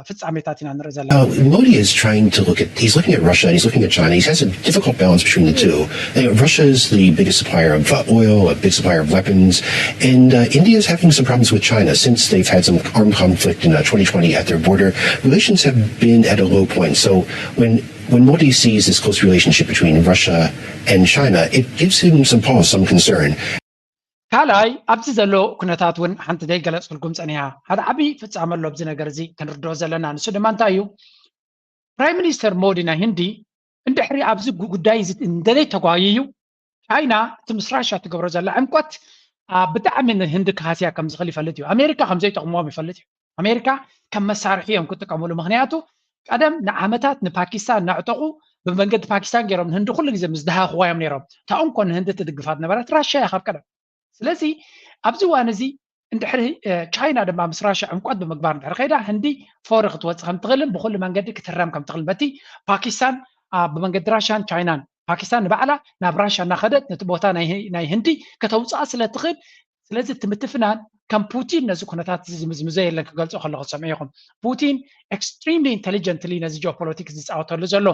ፍጻሜታት ኢና ንርኢ ዘለና። Modi is trying to look at, he's looking at Russia and he's looking at China. He has a difficult balance between the two. Russia is the biggest supplier of oil, a big supplier of weapons, and India is having some problems with China since they've had some armed conflict in twenty twenty at their border. Relations have been at a low point. So when when Modi sees this close relationship between Russia and China, it gives him some pause, some concern. ካልኣይ ኣብዚ ዘሎ ኩነታት እውን ሓንቲ ዘይገለፅኩልኩም ፀኒሓ ሓደ ዓብዪ ፍፃመ ኣሎ ኣብዚ ነገር እዚ ክንርድኦ ዘለና። ንሱ ድማ እንታይ እዩ? ፕራይም ሚኒስተር ሞዲ ናይ ህንዲ እንድሕሪ ኣብዚ ጉዳይ እዚ እንደዘይ ተጓይዩ ቻይና እቲ ምስ ራሻ ትገብሮ ዘላ ዕምቆት ብጣዕሚ ንህንዲ ክሃስያ ከም ዝኽእል ይፈልጥ እዩ። ኣሜሪካ ከም ዘይጠቕምዎም ይፈልጥ እዩ። ኣሜሪካ ከም መሳርሒ እዮም ክጥቀምሉ። ምክንያቱ ቀደም ንዓመታት ንፓኪስታን እናዕጠቑ ብመንገዲ ፓኪስታን ገይሮም ንህንዲ ኩሉ ግዜ ምስ ድሃኽዋ እዮም ነይሮም። እታ እንኮ ንህንዲ ትድግፋ ዝነበረት ራሻ እያ ካብ ቀደም። ስለዚ ኣብዚ እዋን እዚ እንድሕሪ ቻይና ድማ ምስ ራሻ ዕምቆት ብምግባር እንድሕሪ ከይዳ ህንዲ ፎሪ ክትወፅእ ከም ትኽእልን ብኩሉ መንገዲ ክትህረም ከም ትኽእልን በቲ ፓኪስታን ብመንገዲ ራሻን ቻይናን ፓኪስታን ንባዕላ ናብ ራሻ እናኸደት ነቲ ቦታ ናይ ህንዲ ከተውፅኣ ስለ ትኽእል። ስለዚ እቲ ምትፍናን ከም ፑቲን ነዚ ኩነታት ዝምዝምዞ የለን። ክገልፆ ከለኹ ትሰምዑ ኢኹም። ፑቲን extremely intelligently ነዚ ጂኦፖለቲክስ ዝፃወተሉ ዘሎ።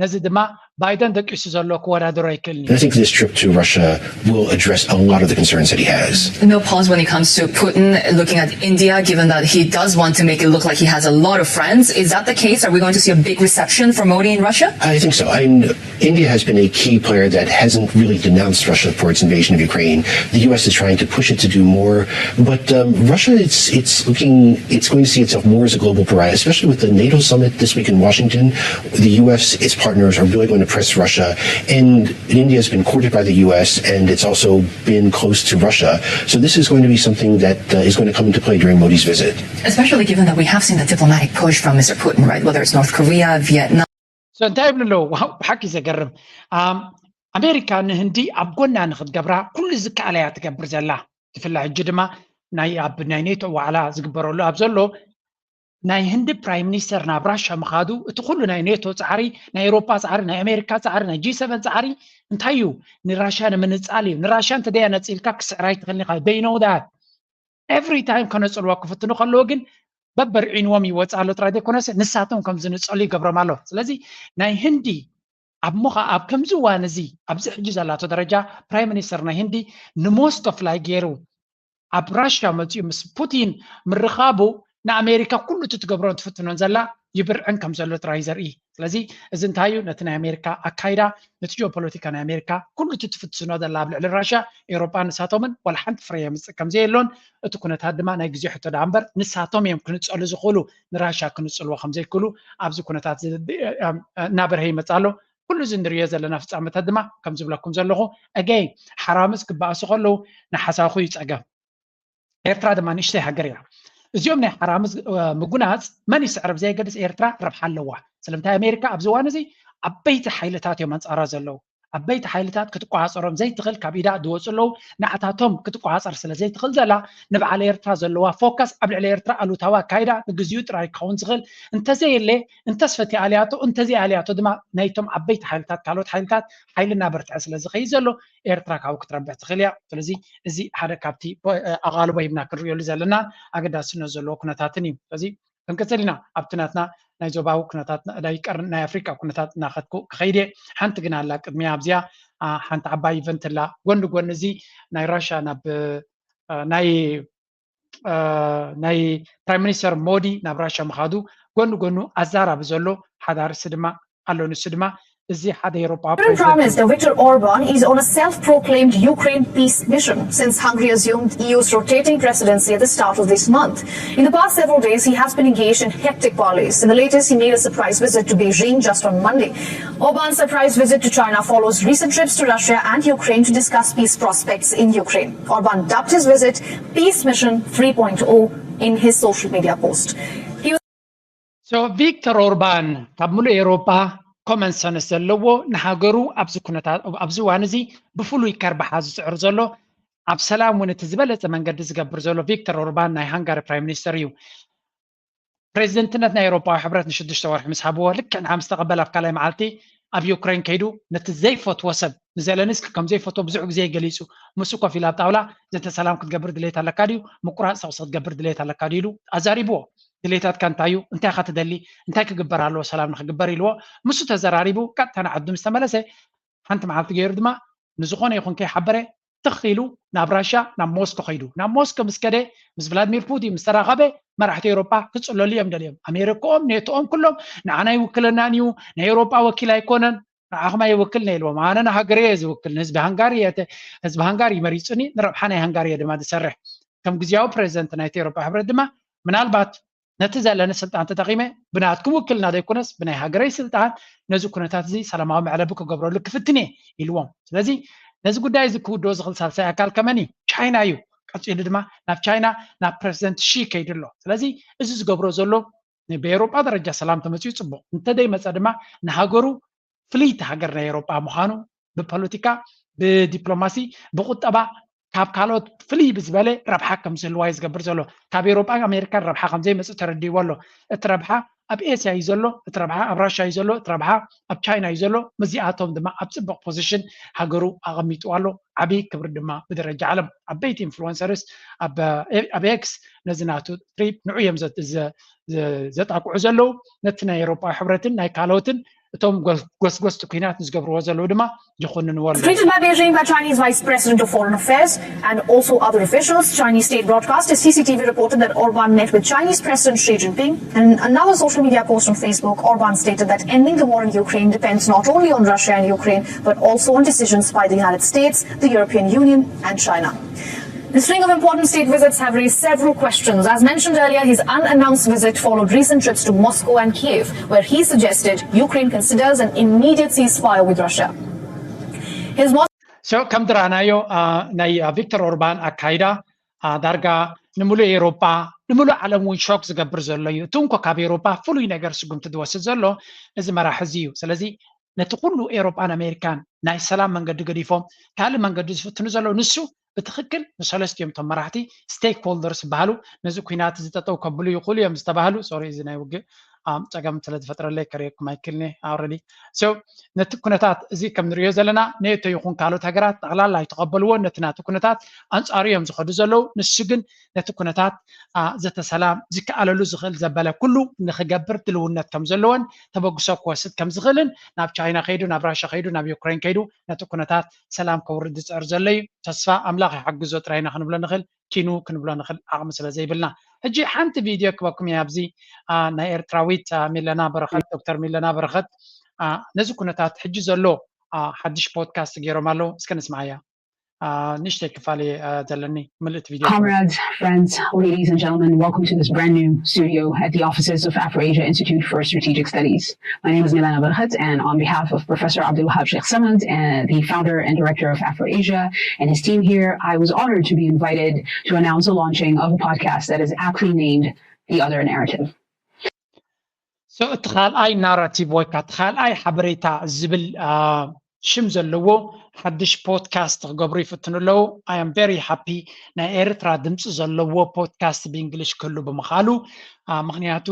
ነዚ ድማ ባይደን ደቂሱ ዘሎ ክወዳደሮ ኣይክእልን እዩ። I think this trip to Russia will address a lot of the concerns that he has. No pause when it comes to Putin looking at India, given that he does want to make it look like he has a lot of friends. Is that the case? Are we going to see a big reception for Modi in Russia? I think so. I mean, India has been a key player that hasn't really denounced Russia for its invasion of Ukraine. The U S is trying to push it to do more, but um, Russia, it's it's looking, it's going to see itself more as a global pariah, especially with the NATO summit this week in Washington. The U S, its partners are really going to press Russia, and India has been courted by the U S, and it's also been close to Russia. So this is going to be something that uh, is going to come into play during Modi's visit. Especially given that we have seen the diplomatic push from Mister Putin, right? Whether it's North Korea, Vietnam. So እንታይ ይብሉ ኣለዉ? ብሓቂ ዘገርም። ኣሜሪካ ንህንዲ ኣብ ጎና ንክትገብራ ኩሉ ዝከኣላ እያ ትገብር ዘላ። ትፍላ ሕጂ ድማ ናይ ኣብ ናይ ኔቶ ዋዕላ ዝግበረሉ ኣብ ዘሎ ናይ ህንዲ ፕራይም ሚኒስተር ናብ ራሻ ምኻዱ እቲ ኩሉ ናይ ኔቶ ፃዕሪ፣ ናይ ኤሮፓ ፃዕሪ፣ ናይ ኣሜሪካ ፃዕሪ፣ ናይ ጂ ሰቨን ፃዕሪ እንታይ እዩ? ንራሻ ንምንፃል እዩ። ንራሻ እንተደያ ነፂልካ ክስዕራ ይትኽእል ኢኻ። They know that. Every time ከነፅልዋ ክፍትኑ ከለዉ ግን በበርዒንዎም ይወፅእ ኣሎ ጥራይ ዘይኮነስ ንሳቶም ከም ዝንፀሉ ይገብሮም ኣሎ። ስለዚ ናይ ህንዲ ኣብ ምኻ ኣብ ከምዚ እዋን እዚ ኣብዚ ሕጂ ዘላቶ ደረጃ ፕራይም ሚኒስተር ናይ ህንዲ ንሞስኮ ፍላይ ገይሩ ኣብ ራሽያ መፂኡ ምስ ፑቲን ምርኻቡ ንኣሜሪካ ኩሉ እቲ ትገብሮን ትፍትኖን ዘላ ይብርዕን ከም ዘሎ ጥራይ ዘርኢ። ስለዚ እዚ እንታይ እዩ? ነቲ ናይ ኣሜሪካ ኣካይዳ፣ ነቲ ጂኦፖለቲካ ናይ ኣሜሪካ ኩሉ እቲ ትፍትኖ ዘላ ኣብ ልዕሊ ራሽያ ኤውሮጳ ንሳቶምን ዋላ ሓንቲ ፍረ የምፅእ ከም ዘየሎን እቲ ኩነታት ድማ ናይ ግዜ ሕቶ ደኣ እምበር ንሳቶም እዮም ክንፀሉ ዝኽእሉ ንራሽያ ክንፅልዎ ከም ዘይክእሉ ኣብዚ ኩነታት እናበርሀ ይመፅእ ኣሎ። ኩሉ እዚ ንሪኦ ዘለና ፍፃመታት ድማ ከም ዝብለኩም ዘለኹ ኣገይ ሓራምዝ ክበኣሱ ከለዉ ንሓሳኹ እዩ ፀገም። ኤርትራ ድማ ንእሽተይ ሃገር እያ። እዚኦም ናይ ሓራምዝ ምጉናፅ መን ይስዕር ብዘየገድስ ኤርትራ ረብሓ ኣለዋ። ስለምንታይ ኣሜሪካ ኣብዚ እዋን እዚ ዓበይቲ ሓይልታት እዮም ኣንፃራ ዘለዉ። ዓበይቲ ሓይልታት ክትቆፃፀሮም ዘይትኽእል ካብ ኢዳ ዝወፁ ኣለዉ። ንዓታቶም ክትቆፃፀር ስለ ዘይትኽእል ዘላ ንበዓል ኤርትራ ዘለዋ ፎከስ ኣብ ልዕሊ ኤርትራ ኣሉታዊ ኣካይዳ ንግዚኡ ጥራይ ክኸውን ዝኽእል እንተዘየለ እንተስፈቲ ኣልያቶ እንተዘይ ኣልያቶ ድማ ናይቶም ዓበይቲ ሓይልታት ካልኦት ሓይልታት ሓይሊ እናበርትዐ ስለ ዝኸይድ ዘሎ ኤርትራ ካብኡ ክትረብሕ ትኽእል እያ። ስለዚ እዚ ሓደ ካብቲ ኣቓልቦ ሂብና ክንርእየሉ ዘለና ኣገዳስነት ዘለዎ ኩነታትን እዩ። ስለዚ ክንቅፅል ኢና ኣብቲ ናትና ናይ ዞባዊ ኩነታት ናይ ቀርን ናይ ኣፍሪቃ ኩነታት እናኸድኩ ክኸይድ እየ። ሓንቲ ግን ኣላ ቅድሚያ ኣብዚኣ ሓንቲ ዓባይ ኢቨንት ኣላ ጎኒ ጎኒ እዚ ናይ ራሻ ናብ ናይ ናይ ፕራይም ሚኒስተር ሞዲ ናብ ራሻ ምኻዱ ጎኒ ጎኑ ኣዛራቢ ዘሎ ሓደ ኣርእስቲ ድማ ኣሎ። ንሱ ድማ እዚ ሓደ ኤሮጳዊ Hungarian Prime Minister Viktor Orban is on a self-proclaimed Ukraine peace mission since Hungary assumed the E U's rotating presidency at the start of this month. In the past several days, he has been engaged in hectic parleys. In the latest, he made a surprise visit to Beijing just on Monday. Orban's surprise visit to China follows recent trips to Russia and Ukraine to discuss peace prospects in Ukraine. Orban dubbed his visit Peace Mission three point oh in his social media post. So ቪክተር ኦርባን ካብ ሙሉእ ኤውሮጳ ኮመን ሰንስ ዘለዎ ንሃገሩ ኣብዚ ኩነታት ኣብዚ እዋን እዚ ብፍሉይ ከርብሓ ዝፅዕር ዘሎ ኣብ ሰላም እውን እቲ ዝበለፀ መንገዲ ዝገብር ዘሎ ቪክተር ኦርባን ናይ ሃንጋሪ ፕራይም ሚኒስተር እዩ። ፕሬዚደንትነት ናይ ኤውሮጳዊ ሕብረት ንሽዱሽተ ወርሒ ምስ ሃብዎ ልክዕ ንዓ ምስ ተቐበለ ኣብ ካልኣይ መዓልቲ ኣብ ዩክሬን ከይዱ ነቲ ዘይፈትዎ ሰብ ንዘለንስኪ ከም ዘይፈትዎ ብዙሕ ግዜ ገሊጹ። ምስ ኮፍ ኢላ ኣብ ጣውላ ዘተ ሰላም ክትገብር ድሌት ኣለካ ድዩ? ምቁራጽ ተኩሲ ክትገብር ድሌት ኣለካ ድዩ? ኢሉ ኣዛሪብዎ። ድሌታትካ እንታይ እዩ? እንታይ ኢኻ ትደሊ? እንታይ ክግበር ኣለዎ ሰላም ንክግበር? ኢልዎ። ምስ ተዘራሪቡ ቀጥታ ንዓዱ ምስ ተመለሰ ሓንቲ መዓልቲ ገይሩ ድማ ንዝኾነ ይኹን ከይሓበረ ትኽ ኢሉ ናብ ራሽያ ናብ ሞስኮ ከይዱ። ናብ ሞስኮ ምስ ከደ ምስ ቭላድሚር ፑቲን ምስ ተራኸበ መራሕቲ ኤውሮጳ ክጽለሉ እዮም ደልዮም። ኣሜሪካኦም ኔቶኦም ኩሎም ንዓና ይውክለናን እዩ፣ ናይ ኤውሮጳ ወኪል ኣይኮነን፣ ንዓኹም ኣይውክልን ኢልዎም። ኣነ ንሃገረይ እየ ዝውክል፣ ንህዝቢ ሃንጋሪ እየ፣ ህዝቢ ሃንጋሪ መሪጹኒ፣ ንረብሓ ናይ ሃንጋሪ እየ ድማ ዝሰርሕ። ከም ግዝያዊ ፕሬዚደንት ናይቲ ኤውሮጳ ሕብረት ድማ ምናልባት ነቲ ዘለኒ ስልጣን ተጠቒመ ብናትኩም ውክልና ዘይኮነስ ብናይ ሃገረይ ስልጣን ነዚ ኩነታት እዚ ሰላማዊ መዕለቢ ክገብረሉ ክፍትን እየ ኢልዎም። ስለዚ ነዚ ጉዳይ እዚ ክውድኦ ዝኽእል ሳልሳይ ኣካል ከመን እዩ? ቻይና እዩ። ቀፂሉ ድማ ናብ ቻይና ናብ ፕረዚደንት ሺ ከይዱ ኣሎ። ስለዚ እዚ ዝገብሮ ዘሎ ብኤውሮጳ ደረጃ ሰላም ተመፅኡ ፅቡቕ፣ እንተደይመፀ ድማ ንሃገሩ ፍልይቲ ሃገር ናይ ኤውሮጳ ምዃኑ ብፖለቲካ፣ ብዲፕሎማሲ፣ ብቁጠባ ካብ ካልኦት ፍልይ ብዝበለ ረብሓ ከም ዝህልዋ እዩ ዝገብር ዘሎ። ካብ ኤውሮጳን ኣሜሪካን ረብሓ ከም ዘይመፅእ ተረዲእዎ ኣሎ። እቲ ረብሓ ኣብ ኤስያ እዩ ዘሎ፣ እቲ ረብሓ ኣብ ራሽያ እዩ ዘሎ፣ እቲ ረብሓ ኣብ ቻይና እዩ ዘሎ። ምስዚኣቶም ድማ ኣብ ፅቡቕ ፖዚሽን ሃገሩ ኣቐሚጥዋ ኣሎ። ዓብዪ ክብሪ ድማ ብደረጃ ዓለም ዓበይቲ ኢንፍሉወንሰርስ ኣብ ኤክስ ነዚ ናቱ ትሪፕ ንዑ እዮም ዘጣቅዑ ዘለዉ። ነቲ ናይ ኤውሮጳ ሕብረትን ናይ ካልኦትን እቶም ጎስጎስቲ ኩናት ንዝገብርዎ ዘለዉ ድማ ይኹንንዎ ኣለዉ። Greeted by Beijing by Chinese Vice President of Foreign Affairs and also other officials, Chinese state broadcaster C C T V reported that Orban met with Chinese President Xi Jinping. And in another social media post on Facebook, Orban stated that ending the war in Ukraine depends not only on Russia and Ukraine, but also on decisions by the United States, the European Union, and China. The string of important state visits have raised several questions. As mentioned earlier, his unannounced visit followed recent trips to Moscow and Kiev, where he suggested Ukraine considers an immediate ceasefire with Russia. His Mos- So ከም ዝረኣናዮ ናይ ቪክተር ኦርባን ኣካይዳ ዳርጋ ንምሉእ ኤውሮጳ ንምሉእ ዓለም እውን ሾክ ዝገብር ዘሎ እዩ። እቲ እንኮ ካብ ኤውሮጳ ፍሉይ ነገር ስጉምቲ ዝወስድ ዘሎ እዚ መራሒ እዚ እዩ። ስለዚ ነቲ ኩሉ ኤውሮጳን ኣሜሪካን ናይ ሰላም መንገዲ ገዲፎም ካልእ መንገዲ ዝፍትኑ ዘለዉ ንሱ ብትኽክል ንሰለስቲኦም እቶም መራሕቲ ስቴክ ሆልደርስ ዝበሃሉ ነዚ ኩናት እዚ ጠጠው ከብሉ ይኽእሉ እዮም ዝተባህሉ። ሶሪ እዚ ናይ ውግእ ጸገም ስለ ዝፈጥረለይ ከርእየኩም ኣይክልኒ ኣረዲ so ነቲ ኩነታት እዚ ከም ንሪኦ ዘለና ኔቶ ይኹን ካልኦት ሃገራት ጠቕላላ ኣይተቐበልዎን። ነቲ ናቲ ኩነታት ኣንጻሩ እዮም ዝኸዱ ዘለዉ። ንሱ ግን ነቲ ኩነታት ዘተሰላም ዝከኣለሉ ዝኽእል ዘበለ ኩሉ ንክገብር ድልውነት ከም ዘለዎን ተበግሶ ክወስድ ከም ዝኽእልን ናብ ቻይና ከይዱ ናብ ራሻ ከይዱ ናብ ዩክሬን ከይዱ ነቲ ኩነታት ሰላም ከውርድ ዝፅዕር ዘሎ እዩ። ተስፋ ኣምላኽ ይሓግዞ ጥራይ ኢና ክንብሎ ንኽእል፣ ኪኑ ክንብሎ ንኽእል ዓቕሚ ስለ ዘይብልና። ሕጂ ሓንቲ ቪድዮ ክበኩም እየ ኣብዚ ናይ ኤርትራዊት ሚለና በረኸት ዶክተር ሚለና በረኸት ነዚ ኩነታት ሕጂ ዘሎ ሓድሽ ፖድካስት ገይሮም ኣለዉ። እስከ ንስማዓያ። ንእሽተይ ክፋል ዘለኒ ምልእቲ ቪድዮ። Comrades, friends, ladies and gentlemen, welcome to this brand new studio at the offices of AfroAsia Institute for Strategic Studies. My name is Milana Berkhat, and on behalf of Professor Abdulwahab Sheikh Samad, uh, the founder and director of AfroAsia, and his team here, I was honored to be invited to announce the launching of a podcast that is aptly named The Other Narrative. So እቲ ካልኣይ ናራቲቭ ወይ ከዓ እቲ ካልኣይ ሓበሬታ ዝብል ሽም ዘለዎ ሓድሽ ፖድካስት ክገብሩ ይፍትኑ ኣለዉ። I am very happy ናይ ኤርትራ ድምፂ ዘለዎ ፖድካስት ብእንግሊሽ ክህሉ ብምኻሉ። ምክንያቱ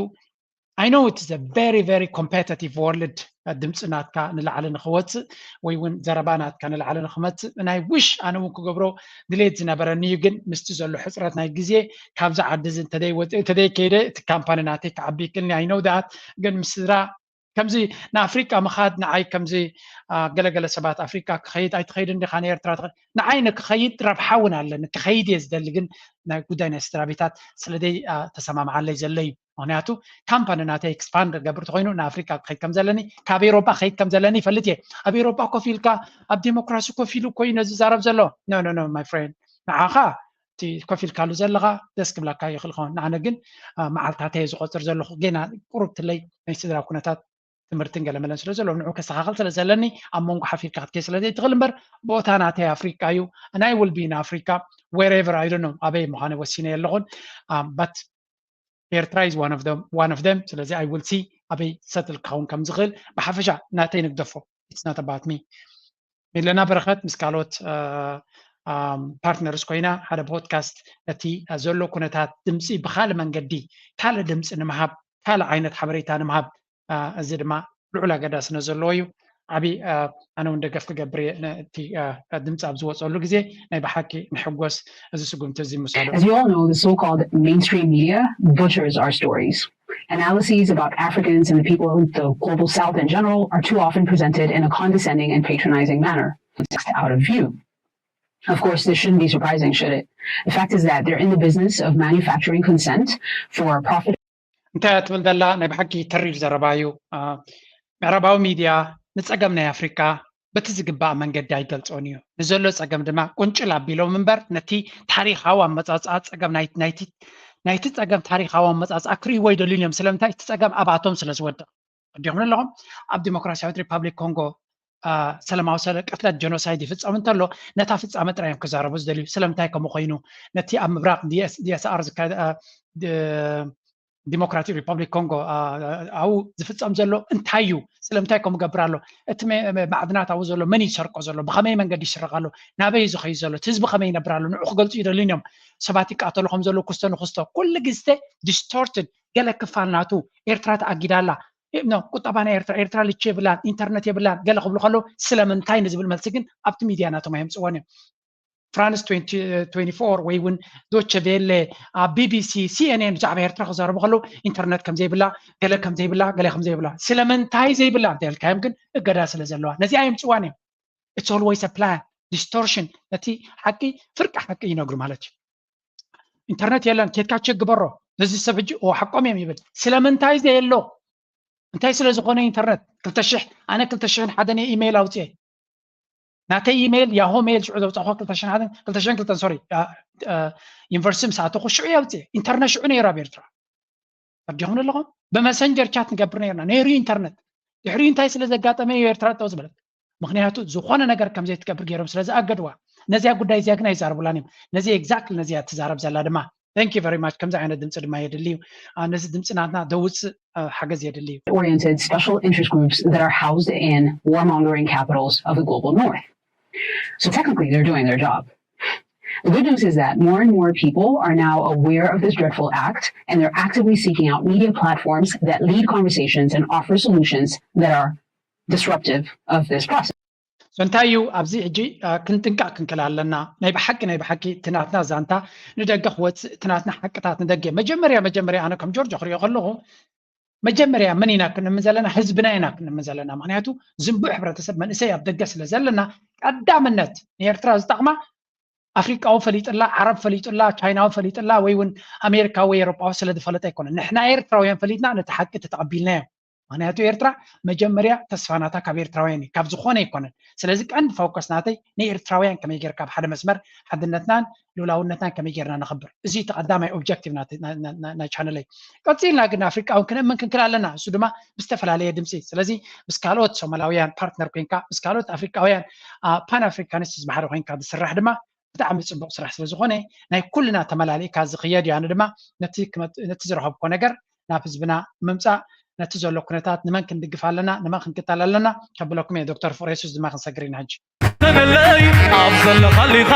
I know it's a very very competitive world። ድምፂ ናትካ ንላዕሊ ንክወፅእ ወይ እውን ዘረባ ናትካ ንላዕሊ ንክመፅእ ናይ ውሽ ኣነ እውን ክገብሮ ድሌት ዝነበረኒ እዩ። ግን ምስቲ ዘሎ ሕፅረት ናይ ግዜ ካብዚ ዓዲ እዚ እንተደይ ወፅእ እንተደይ ከይደ እቲ ካምፓኒ ናተይ ክዓቢ ይክእልኒ። I know that ግን ምስ ስድራ ከምዚ ንኣፍሪቃ ምኻድ ንዓይ ከምዚ ገለገለ ሰባት ኣፍሪቃ ክኸይድ ኣይትኸይድ እንዲኻ ንኤርትራ ንዓይ ንክኸይድ ረብሓ እውን ኣለኒ ክኸይድ እየ ዝደሊ። ግን ናይ ጉዳይ ናይ ስድራ ቤታት ስለደይ ተሰማምዓለይ ዘሎ እዩ። ምክንያቱ ካምፓኒ ናተይ ኤክስፓንድ ገብር ተኮይኑ ንኣፍሪካ ክኸይድ ከም ዘለኒ ካብ ኤሮፓ ክኸይድ ከም ዘለኒ ይፈልጥ እየ። ኣብ ኤሮፓ ኮፍ ኢልካ ኣብ ዴሞክራሲ ኮፍ ኢሉ እኮ እዩ ነዚ ዛረብ ዘሎ። No no no my friend ንዓኻ እቲ ኮፍ ኢልካሉ ዘለኻ ደስ ክብለካ ይኽእል ኸውን። ንዓነ ግን መዓልታተየ ዝቆፅር ዘለኹ ገና ቁሩብትለይ ናይ ስድራ ኩነታት ትምህርትን ገለመለን ስለ ዘለዉ ንዑ ከስተኻኸል ስለ ዘለኒ ኣብ መንጎ ሓፊርካ ክትከይ ስለ ዘይትኽእል እምበር ቦታ ናተይ ኣፍሪቃ እዩ። And I will be in Africa wherever I don't know ኣበይ ምዃነ ወሲነ የለኹን። But ኤርትራ is one of them one of them ስለዚ I will see ኣበይ ሰትል ክኸውን ከም ዝኽእል ብሓፈሻ ናተይ ንግደፎ። It's not about me። ሚለና በረኸት ምስ ካልኦት ፓርትነርስ ኮይና ሓደ ፖድካስት ነቲ ዘሎ ኩነታት ድምፂ ብካልእ መንገዲ ካልእ ድምፂ ንምሃብ ካልእ ዓይነት ሓበሬታ ንምሃብ እዚ ድማ ልዑል ኣገዳስነት ዘለዎ እዩ። ዓብዪ ኣነ እውን ደገፍ ክገብር እየ። እቲ ድምፂ ኣብ ዝወፀሉ ግዜ ናይ ብሓቂ ንሕጎስ። እዚ ስጉምቲ እዚ ምሳሉ As we all know, the so-called mainstream media butchers our stories. Analyses about Africans and the people of the global South in general are too often presented in a condescending and patronizing manner, out of view. Of course, this shouldn't be surprising, should it? The fact is that they're in the business of manufacturing consent for profit. እንታይ ትብል ዘላ ናይ ብሓቂ ተሪር ዘረባ እዩ። ምዕራባዊ ሚድያ ንፀገም ናይ ኣፍሪካ በቲ ዝግባእ መንገዲ ኣይገልፆን እዩ። ንዘሎ ፀገም ድማ ቁንጭል ኣቢሎም እምበር ነቲ ታሪካዊ ኣመፃፅኣ ፀገም ናይቲ ፀገም ታሪካዊ ኣመፃፅኣ ክርእይዎ ይደልዩን እዮም። ስለምንታይ? እቲ ፀገም ኣብኣቶም ስለ ዝወድቕ። ኣዲኹም ኣለኹም ኣብ ዲሞክራሲያዊት ሪፓብሊክ ኮንጎ ሰለማዊ ሰለ ቅትለት ጀኖሳይድ ይፍፀም እንተሎ ነታ ፍፃመ ጥራይ እዮም ክዛረቡ ዝደልዩ። ስለምንታይ ከምኡ ኮይኑ? ነቲ ኣብ ምብራቅ ዲኤስኣር ዝካየደ ዲሞክራቲክ ሪፐብሊክ ኮንጎ ኣብኡ ዝፍፀም ዘሎ እንታይ እዩ? ስለምንታይ ከምኡ ገብር ኣሎ? እቲ ማዕድናት ኣብኡ ዘሎ መን ይሰርቆ ዘሎ? ብኸመይ መንገዲ ይስረቕ ኣሎ? ናበይ እዩ ዝኸይድ ዘሎ? እቲ ህዝቢ ከመይ ይነብር ኣሎ? ንዑ ክገልፁ ይደልዩን እዮም። ሰባት ይቃተሉ ከም ዘለዉ ክስቶ ንክስቶ ኩሉ ግዜ ዲስቶርትድ ገለ ክፋል ናቱ ኤርትራ ተኣጊዳ ኣላ ቁጠባ ናይ ኤርትራ ኤርትራ ልቺ የብላን ኢንተርነት የብላን ገለ ክብሉ ከለዉ ስለምንታይ ንዝብል መልሲ ግን ኣብቲ ሚድያ ናቶም ኣየምፅዎን እዮም። ፍራንስ ትዌንቲ ፎር ወይ እውን ዶቸ ቬለ ኣብ ቢቢሲ ሲኤንኤን ብዛዕባ ኤርትራ ክዛረቡ ከለዉ ኢንተርነት ከምዘይብላ ገለ ከምዘይብላ ገለ ከምዘይብላ ስለምንታይ ዘይብላ እንተልካዮም ግን እገዳ ስለ ዘለዋ ነዚኣ የምፅዋን እዮም። It's always a plan distortion ነቲ ሓቂ ፍርቂ ሓቂ ይነግሩ ማለት እዩ። ኢንተርነት የለን ኬድካ ቸክ ግበሮ ነዚ ሰብ ሕጂ ሓቆም እዮም ይብል። ስለምንታይ ዘየሎ እንታይ ስለ ዝኾነ ኢንተርነት ክልተ ሽሕ ኣነ ክልተ ሽሕን ሓደን እየ ኢሜይል ኣውፅኤ ናተይ ኢሜይል ያሆ ሜይል ሽዑ ዘውፃእኳ ክልተ ሽሕን ሓደን ክልተ ሽሕን ክልተን ሶሪ ዩኒቨርሲቲ ምስ ኣተኹ ሽዑ እየ ኣውፅኤ። ኢንተርነት ሽዑ ነይሩ ኣብ ኤርትራ ተረዲኹም ኣለኹም። ብመሰንጀር ቻት ንገብር ነርና ነይሩ ኢንተርነት ድሕሪኡ እንታይ ስለ ዘጋጠመ እዩ ኤርትራ ጠው ዝበለት? ምክንያቱ ዝኾነ ነገር ከምዘይትገብር ገይሮም ስለ ዝኣገድዋ ነዚያ ጉዳይ እዚኣ ግን ኣይዛረቡላን እዮም። ነዚ exactly ነዚያ ትዛረብ ዘላ ድማ thank you very much ከምዚ ዓይነት ድምፂ ድማ የድሊ እዩ። ነዚ ድምፂ ናትና ደውፅእ ሓገዝ የድሊ እዩ። Oriented special interest groups that are housed in warmongering capitals of the global north. So technically they're doing their job. The good news is that more and more people are now aware of this dreadful act, and they're actively seeking out media platforms that lead conversations and offer solutions that are disruptive of this process. So እንታይ እዩ ኣብዚ ሕጂ ክንጥንቀቕ ክንክል ኣለና። ናይ ብሓቂ ናይ ብሓቂ እቲ ናትና ዛንታ ንደገ ክወፅእ እቲ ናትና ሓቅታት ንደገ መጀመርያ መጀመርያ ኣነ ከም ጆርጆ ክሪኦ ከለኹ መጀመርያ መን ኢና ክንእምን ዘለና? ህዝብና ኢና ክንእምን ዘለና። ምክንያቱ ዝንቡዕ ሕብረተሰብ መንእሰይ ኣብ ደገ ስለ ዘለና ቀዳምነት ንኤርትራ ዝጠቕማ ኣፍሪቃዊ ፈሊጥላ፣ ዓረብ ፈሊጥላ፣ ቻይናዊ ፈሊጥላ ወይ እውን ኣሜሪካዊ ወይ ኤሮጳዊ ስለ ዝፈለጠ ኣይኮነን። ንሕና ኤርትራውያን ፈሊጥና ነቲ ሓቂ ተተቐቢልናዮ። ምክንያቱ ኤርትራ መጀመርያ ተስፋ ናታ ካብ ኤርትራውያን እዩ፣ ካብ ዝኾነ ኣይኮነን። ስለዚ ቀንዲ ፎከስ ናተይ ንኤርትራውያን ከመይ ጌርካ ኣብ ሓደ መስመር ሓድነትናን ልኡላውነትናን ከመይ ጌርና ነኽብር። እዚ እቲ ቀዳማይ ኦብጀክቲቭ ናይ ቻነለይ። ቀፂልና ግን ኣፍሪቃውን ክንእምን ክንክል ኣለና። እሱ ድማ ብዝተፈላለየ ድምፂ። ስለዚ ምስ ካልኦት ሶማላውያን ፓርትነር ኮይንካ ምስ ካልኦት ኣፍሪቃውያን ፓን ኣፍሪካኒስት ዝባህሪ ኮይንካ ዝስራሕ ድማ ብጣዕሚ ፅቡቅ ስራሕ ስለ ዝኾነ ናይ ኩልና ተመላሊእካ ዝኽየድ እዩ። ኣነ ድማ ነቲ ዝረኸብኮ ነገር ናብ ህዝብና ምምፃእ ነቲ ዘሎ ኩነታት ንመን ክንድግፍ ኣለና ንመን ክንክተል ኣለና ከብለኩም እየ። ዶክተር ፍቅረ የሱስ ድማ ክንሰግር ኢና ሕጂ። ተገለይ ኣብ ዘለኻሊኻ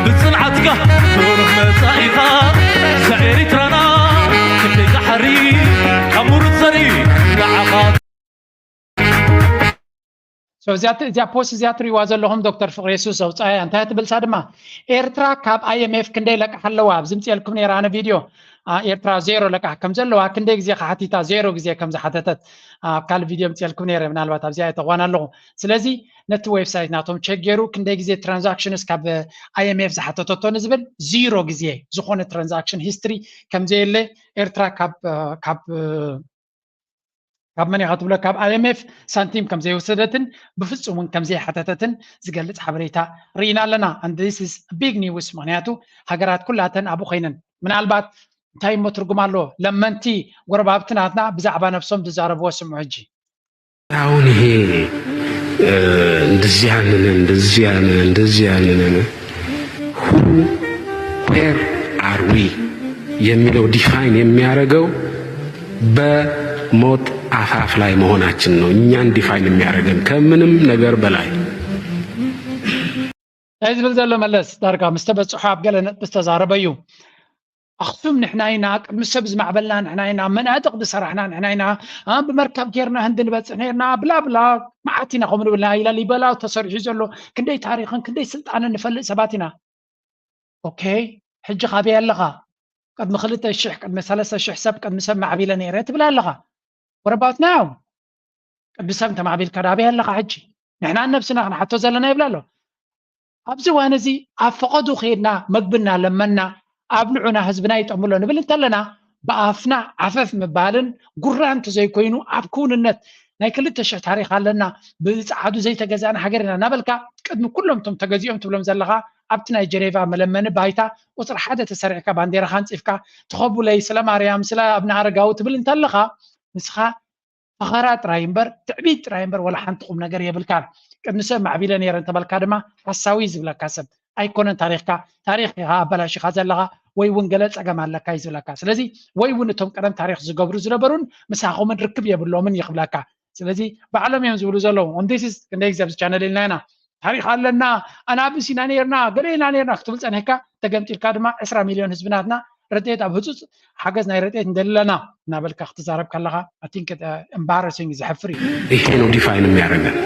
ብፅንዓትካ ብሩህ መፃኢኻ ዘኤሪትራና ክንደይ ዝሓሪ ካብ ምሩፅ ዘርኢ ንዓኻ እዚኣ ፖስት እዚኣ ትሪእዋ ዘለኹም ዶክተር ፍቅሪ የሱስ ዘውፃያ እንታይ ትብልሳ ድማ ኤርትራ ካብ ኣይኤምኤፍ ክንደይ ለቃሕ ኣለዋ ኣብዚ ምፅኤልኩም ነይረ ኣነ ቪድዮ ኤርትራ ዜሮ ለቃሕ ከም ዘለዋ ክንደይ ግዜ ክሓቲታ ዜሮ ግዜ ከም ዝሓተተት ኣብ ካልእ ቪድዮ ምፅኤልኩም ነይረ ምናልባት ኣብዚኣ ኣይተዋን ኣለኹ። ስለዚ ነቲ ዌብሳይት ናቶም ቸክ ገይሩ ክንደይ ግዜ ትራንዛክሽንስ ካብ ኣይኤምኤፍ ዝሓተተቶ ንዝብል ዚሮ ግዜ ዝኾነ ትራንዛክሽን ሂስትሪ ከምዘየለ ኤርትራ ካብ ካብ ካብ መን ኢኻ ትብሎ ካብ ኣይኤምኤፍ ሳንቲም ከም ዘይወሰደትን ብፍጹም እውን ከም ዘይሓተተትን ዝገልጽ ሓበሬታ ርኢና ኣለና። And this is big news ምክንያቱ ሃገራት ኩላተን ኣብኡ ኮይነን ምናልባት እንታይ እሞ ትርጉም ኣለዎ ለመንቲ ጎረባብቲ ናትና ብዛዕባ ነብሶም ዝዛረብዎ ስምዑ ሕጂ አሁን ይሄ እንደዚህ ያንንን እንደዚህ ያንንን እንደዚህ ያንንን who where are we የሚለው ዲፋይን የሚያደርገው በሞት አፋፍ ላይ መሆናችን ነው። እኛን ዲፋይን የሚያደርገን ከምንም ነገር በላይ እንታይ ዝብል ዘሎ መለስ ዳርጋ ምስ ተበፅሖ ኣብ ገለ ነጥቢ ዝተዛረበ እዩ። ኣኽሱም ንሕና ኢና፣ ቅድሚ ሰብ ዝማዕበልና ንሕና ኢና፣ መናጥቕ ዝሰራሕና ንሕና ኢና፣ ብመርከብ ጌርና ህንዲ ንበፅሕ ነርና፣ ብላ ብላ፣ መዓት ኢና ከምኡ ንብል። ላሊበላ ተሰሪሑ ዘሎ ክንደይ ታሪኽን ክንደይ ስልጣንን ንፈልጥ ሰባት ኢና። ኦኬ፣ ሕጂ ካበይ ኣለኻ? ቅድሚ ክልተ ሽሕ ቅድሚ ሰለስተ ሽሕ ሰብ ቅድሚ ሰብ ማዕቢለ ነይረ ትብል ኣለኻ። What about now? ቅድሚ ሰብ እንተማዕቢልካ ዳበይ ኣለኻ ሕጂ? ንሕና ነብስና ክንሓቶ ዘለና ይብል ኣሎ። ኣብዚ እዋን እዚ ኣብ ፈቐዱ ከይድና መግብና ለመና፣ ኣብ ንዑና ህዝብና ይጠምሎ ንብል እንተለና፣ ብኣፍና ዓፈፍ ምባልን ጉራ እንተዘይኮይኑ ኣብ ክውንነት ናይ ክልተ ሽሕ ታሪኽ ኣለና፣ ብፀዓዱ ዘይተገዛእና ሃገር ኢና እናበልካ ቅድሚ ኩሎም እቶም ተገዚኦም ትብሎም ዘለኻ ኣብቲ ናይ ጀኔቫ መለመኒ ባይታ ቁፅሪ ሓደ ተሰሪዕካ ባንዴራኻ ኣንፂፍካ ተኸቡለይ ስለ ማርያም ስለ ኣብነ ኣረጋዊ ትብል እንተለኻ ንስኻ ፈኸራ ጥራይ እምበር ትዕቢት ጥራይ እምበር ወላ ሓንቲ ቁም ነገር የብልካን። ቅድሚ ሰብ ማዕቢለ ነይረ እንተበልካ ድማ ሓሳዊ ዝብለካ ሰብ ኣይኮነን ታሪኽካ። ታሪኽ ኢኻ ኣበላሺኻ ዘለኻ ወይ እውን ገለ ፀገም ኣለካ እዩ ዝብለካ። ስለዚ ወይ እውን እቶም ቀደም ታሪኽ ዝገብሩ ዝነበሩን ምሳኹምን ርክብ የብሎምን ይኽብለካ። ስለዚ ባዕሎም እዮም ዝብሉ ዘለዉ። On this is ክንደይ ግዜ ኣብዚ ቻነል ኢልና ኢና ታሪኽ ኣለና፣ ኣናብስ ኢና ነርና፣ ገለ ኢና ነርና ክትብል ጸኒሕካ፣ ተገምጢልካ ድማ ዕስራ ሚልዮን ህዝቢ ናትና ረድኤት ኣብ ህጹጽ ሓገዝ ናይ ረድኤት ንደሊ ኣለና እናበልካ ክትዛረብ ከለኻ I think embarrassing ዘሕፍር እዩ። ይሄ ነው ዲፋይን የሚያደርገን።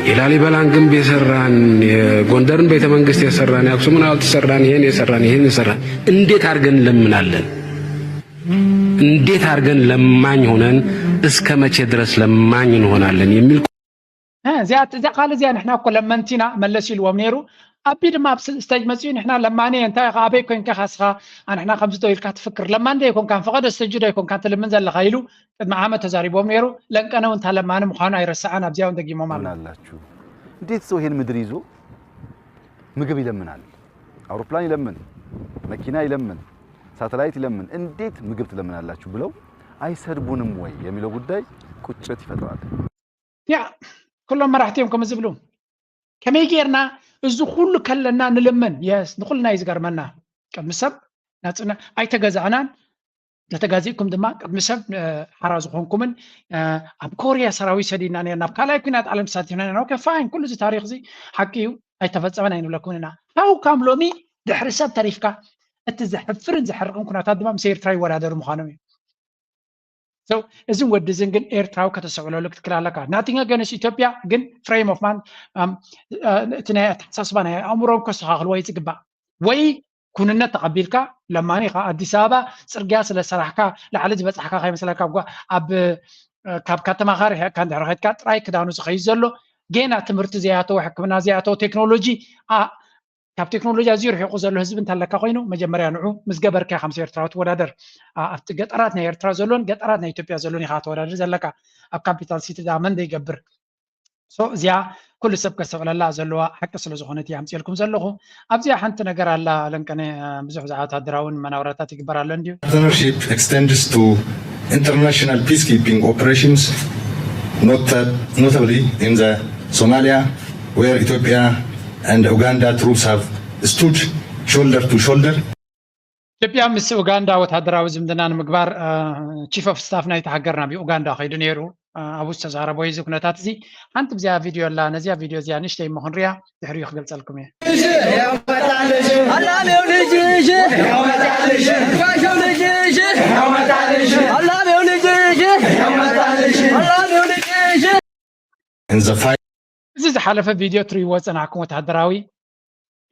የላሊበላን ግንብ የሰራን፣ የጎንደርን ቤተ መንግስት የሰራን፣ የአክሱምን ሐውልት የሰራን፣ ይሄን የሰራን፣ ይሄን የሰራን እንዴት አድርገን እንለምናለን? እንዴት አድርገን ለማኝ ሆነን እስከ መቼ ድረስ ለማኝ እንሆናለን የሚል እዚኣ እዚኣ ካልእ እዚኣ ንሕና እኮ ለመንቲና መለስ ኢልዎም ነይሩ። ኣቢ ድማ ኣብ ስቴጅ መፂኡ ንሕና ለማኒ እንታይ ኢኻ ኣበይ ኮንካ ኢኻ እስኻ ንሕና ከምዚ ዶ ኢልካ ትፍክር ለማኒ ዶ ኣይኮንካን ፈቐዶ ስቴጅ ዶ ኣይኮንካን ትልምን ዘለኻ ኢሉ ቅድሚ ዓመት ተዛሪቦም ነይሩ። ለንቀነ እውን እታ ለማኒ ምዃኑ ኣይረስዓን። ኣብዚኣ እውን ደጊሞም ኣለ። አላችሁ እንዴት ሰው ይሄን ምድር ይዞ ምግብ ይለምናል? አውሮፕላን ይለምን፣ መኪና ይለምን፣ ሳተላይት ይለምን፣ እንዴት ምግብ ትለምናላችሁ ብለው አይሰድቡንም ወይ የሚለው ጉዳይ ቁጭት ይፈጥራል። ያ ኩሎም መራሕቲ እዮም ከምዚ ዝብሉ። ከመይ ጌርና እዚ ኩሉ ከለና ንልምን? የስ ንኩልና እዩ ዝገርመና። ቅድሚ ሰብ ናጽነ ኣይተገዛእናን። ተተጋዚእኩም ድማ ቅድሚ ሰብ ሓራ ዝኾንኩምን ኣብ ኮርያ ሰራዊት ሰዲድና ነርና። ኣብ ካልኣይ ኩናት ዓለም ተሳቲፍና ነርና። ኦኬ ፋይን፣ ኩሉ እዚ ታሪኽ እዚ ሓቂ እዩ፣ ኣይተፈጸመን ኣይንብለኩምን ኢና። ሃው ካም ሎሚ ድሕሪ ሰብ ተሪፍካ እቲ ዘሕፍርን ዘሕርቕን ኩነታት ድማ ምስ ኤርትራ ይወዳደሩ ምዃኖም እዩ። So እዝን ወዲ እዝን ግን ኤርትራዊ ከተሰዕለሉ ክትክል ኣለካ። Nothing against ኢትዮጵያ ግን frame of mind እቲ ናይ ኣተሓሳስባ ናይ ኣእምሮም ከስተኻኽልዎ ይዝግባእ። ወይ ኩንነት ተቐቢልካ ለማኒ ኢኻ ኣዲስ ኣበባ ፅርግያ ስለ ሰራሕካ ላዕሊ ዝበፃሕካ ከይመስለካ ኣብ ካብ ከተማኻ ርሒቕካ እንድሕር ከድካ ጥራይ ክዳኑ ዝኸይድ ዘሎ ጌና ትምህርቲ ዘይኣተወ ሕክምና ዘይኣተወ ቴክኖሎጂ ካብ ቴክኖሎጂ ኣዝዩ ርሒቑ ዘሎ ህዝቢ እንተለካ ኮይኑ መጀመርያ ንዑ ምስ ገበርካ ኢኻ ምስ ኤርትራዊ ትወዳደር። ኣብቲ ገጠራት ናይ ኤርትራ ዘሎን ገጠራት ናይ ኢትዮጵያ ዘሎን ኢኻ ተወዳድር ዘለካ። ኣብ ካፒታል ሲቲ ዳ መን ዘይገብር? So እዚኣ ኩሉ ሰብ ከስተውዕለላ ዘለዋ ሓቂ ስለ ዝኾነት እየ ኣምፅኤልኩም ዘለኹ። ኣብዚኣ ሓንቲ ነገር ኣላ ለንቀነ ብዙሕ ዝዓወታደራውን መናውራታት ይግበር ኣሎ እንድዩ። Partnership extends to international peacekeeping operations, notably in the Somalia, where Ethiopia and Uganda troops have stood shoulder to shoulder. ኢትዮጵያ ምስ ኡጋንዳ ወታደራዊ ዝምድና ንምግባር ቺፍ ኦፍ ስታፍ ናይቲ ሃገር ናብ ኡጋንዳ ከይዱ ነይሩ። ኣብኡ ዝተዛረቦ እዚ ኩነታት እዚ ሓንቲ ብዚኣ ቪድዮ ኣላ። ነዚኣ ቪድዮ እዚኣ ንእሽተይ እሞ ክንሪኣ ድሕሪኡ ክገልጸልኩም እየ። እዚ ዝሓለፈ ቪድዮ ትሪእዎ ዝጸናሕኩም ወታደራዊ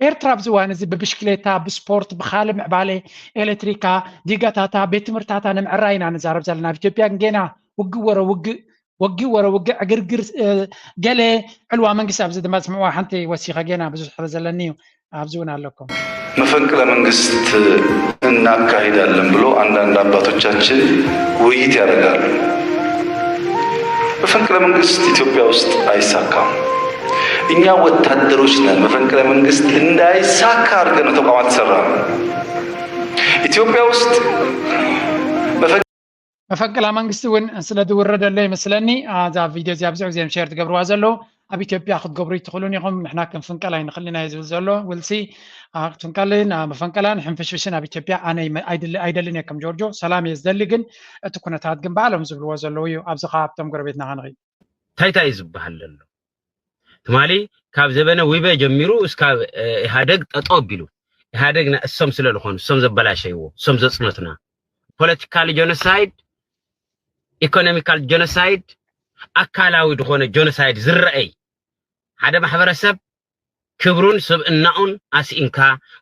ኤርትራ ኣብዚ እዋን እዚ ብብሽክሌታ ብስፖርት ብካልእ ምዕባለ ኤሌክትሪካ ዲጋታታ ቤት ትምህርታታ ንምዕራይ ኢና ንዛረብ ዘለና ኣብ ኢትዮጵያ ግን ጌና ውግእ ወረ ውግእ ወጊእ ወረ ውግእ ዕግርግር ገለ ዕልዋ መንግስቲ ኣብዚ ድማ ስምዕዋ ሓንቲ ወሲኸ ጌና ብዙሕ ስለ ዘለኒ እዩ ኣብዚ እውን ኣለኩም። መፈንቅለ መንግስት እናካሂዳለን ብሎ አንዳንድ አባቶቻችን ውይይት ያደርጋሉ። መፈንቅለ መንግስት ኢትዮጵያ ውስጥ አይሳካም። እኛ ወታደሮች ነን። መፈንቅለ መንግስት እንዳይሳካ አድርገን ነው ተቋማት የሰራነው። ኢትዮጵያ ውስጥ መፈንቅላ መንግስቲ እውን ስለ ዝውረደሎ ይመስለኒ እዛ ቪድዮ እዚኣ ብዙሕ ግዜ ሸር ትገብርዋ ዘለዉ ኣብ ኢትዮጵያ ክትገብሩ ይትኽእሉን ኢኹም። ንሕና ክንፍንቀል ኣይንኽእልን እየ ዝብል ዘሎ ውልሲ ክትፍንቀልን መፈንቀላን ሕንፍሽፍሽን ኣብ ኢትዮጵያ ኣነ ኣይደልን እየ ከም ጆርጆ ሰላም እየ ዝደሊ ግን እቲ ኩነታት ግን ባዕሎም ዝብልዎ ዘለዉ እዩ። ኣብዚ ከዓ ኣብቶም ጎረቤትና ከንኺ እንታይ እንታይ ዝበሃል ዘሎ ትማሊ ካብ ዘበነ ዊበ ጀሚሩ እስካብ ኢህኣደግ ጠጠው ቢሉ ኢህኣደግ ንእሶም ስለ ዝኾኑ፣ እሶም ዘበላሸይዎ፣ እሶም ዘጽነቱና። ፖለቲካል ጀኖሳይድ፣ ኢኮኖሚካል ጀኖሳይድ፣ ኣካላዊ ዝኾነ ጀኖሳይድ ዝረኣይ፣ ሓደ ማሕበረሰብ ክብሩን ስብእናኡን ኣስኢንካ፣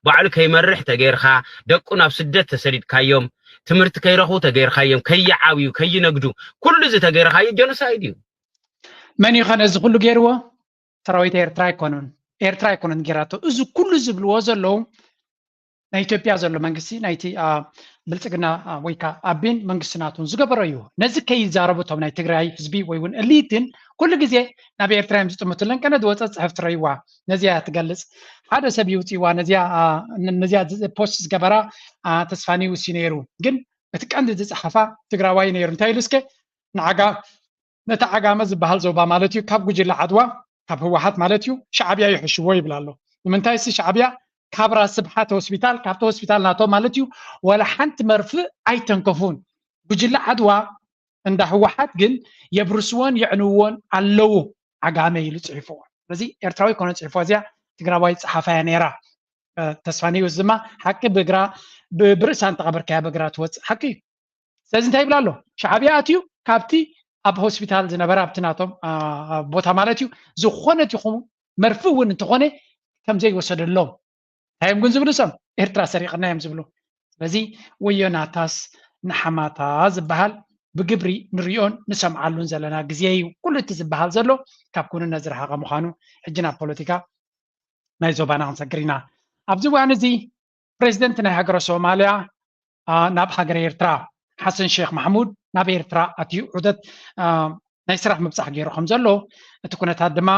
ባዕሉ ከይመርሕ ተገይርካ፣ ደቁ ናብ ስደት ተሰዲድካዮም፣ ትምህርቲ ከይረኽቡ ተገይርካዮም፣ ከይዓብዩ ከይነግዱ፣ ኩሉ እዚ ተገይርካዮ ጀኖሳይድ እዩ። መን ይኸነ እዚ ኩሉ ገይርዎ? ሰራዊት ኤርትራ ኣይኮኑን። ኤርትራ ኣይኮነን ገይራቶ። እዚ ኩሉ ዝብልዎ ዘለዉ ናይ ኢትዮጵያ ዘሎ መንግስቲ፣ ናይቲ ብልፅግና ወይ ከዓ ኣቢን መንግስቲ ናቱን ዝገበሮ እዩ። ነዚ ከይዛረቡ እቶም ናይ ትግራይ ህዝቢ ወይ እውን እሊትን ኩሉ ግዜ ናብ ኤርትራ እዮም ዝጥምቱለን። ቀነ ዝወፀ ፅሕፍቲ ረይዋ ነዚያ ትገልፅ። ሓደ ሰብ ይውፅዋ ነዚያ ፖስት ዝገበራ ተስፋኒ ውሲ ነይሩ። ግን እቲ ቀንዲ ዝፀሓፋ ትግራዋይ ነይሩ። እንታይ ኢሉ እስከ ንዓጋ ነቲ ዓጋመ ዝበሃል ዞባ ማለት እዩ ካብ ጉጅለ ዓድዋ ካብ ህወሓት ማለት እዩ ሻዕብያ ይሕሽዎ ይብል ኣሎ። ንምንታይ ሲ ሻዕብያ ካብ ራስ ስብሓት ሆስፒታል ካብቲ ሆስፒታል ናቶም ማለት እዩ ወላ ሓንቲ መርፍእ ኣይተንከፉን። ጉጅለ ዓድዋ እንዳ ህወሓት ግን የብርስዎን የዕንውዎን ኣለዉ ዓጋመ ኢሉ ፅሒፍዎ። ስለዚ ኤርትራዊ ኮነ ፅሒፎ እዚያ ትግራዋይ ፀሓፋያ ነይራ። ተስፋ ንዩስ ድማ ሓቂ ብእግራ ብርእሳ እንተቐበርካያ ብእግራ ትወፅእ ሓቂ እዩ። ስለዚ እንታይ ይብል ኣሎ? ሻዕብያ ኣትዩ ካብቲ ኣብ ሆስፒታል ዝነበረ ኣብቲ ናቶም ቦታ ማለት እዩ ዝኾነት ይኹን መርፍእ እውን እንተኾነ ከም ዘይወሰደሎም እንታይ እዮም ግን ዝብሉ? እሶም ኤርትራ ሰሪቕና እዮም ዝብሉ። ስለዚ ወዮ ናታስ ንሓማታ ዝበሃል ብግብሪ ንሪኦን ንሰምዓሉን ዘለና ግዜ እዩ። ኩሉ እቲ ዝበሃል ዘሎ ካብ ኩንነት ዝረሓቐ ምዃኑ ሕጂ ናብ ፖለቲካ ናይ ዞባና ክንሰግር ኢና። ኣብዚ እዋን እዚ ፕሬዚደንት ናይ ሃገረ ሶማልያ ናብ ሃገረ ኤርትራ ሓሰን ሼክ ማሕሙድ ናብ ኤርትራ ኣትዩ ዑደት ናይ ስራሕ ምብፃሕ ገይሩ ከም ዘሎ እቲ ኩነታት ድማ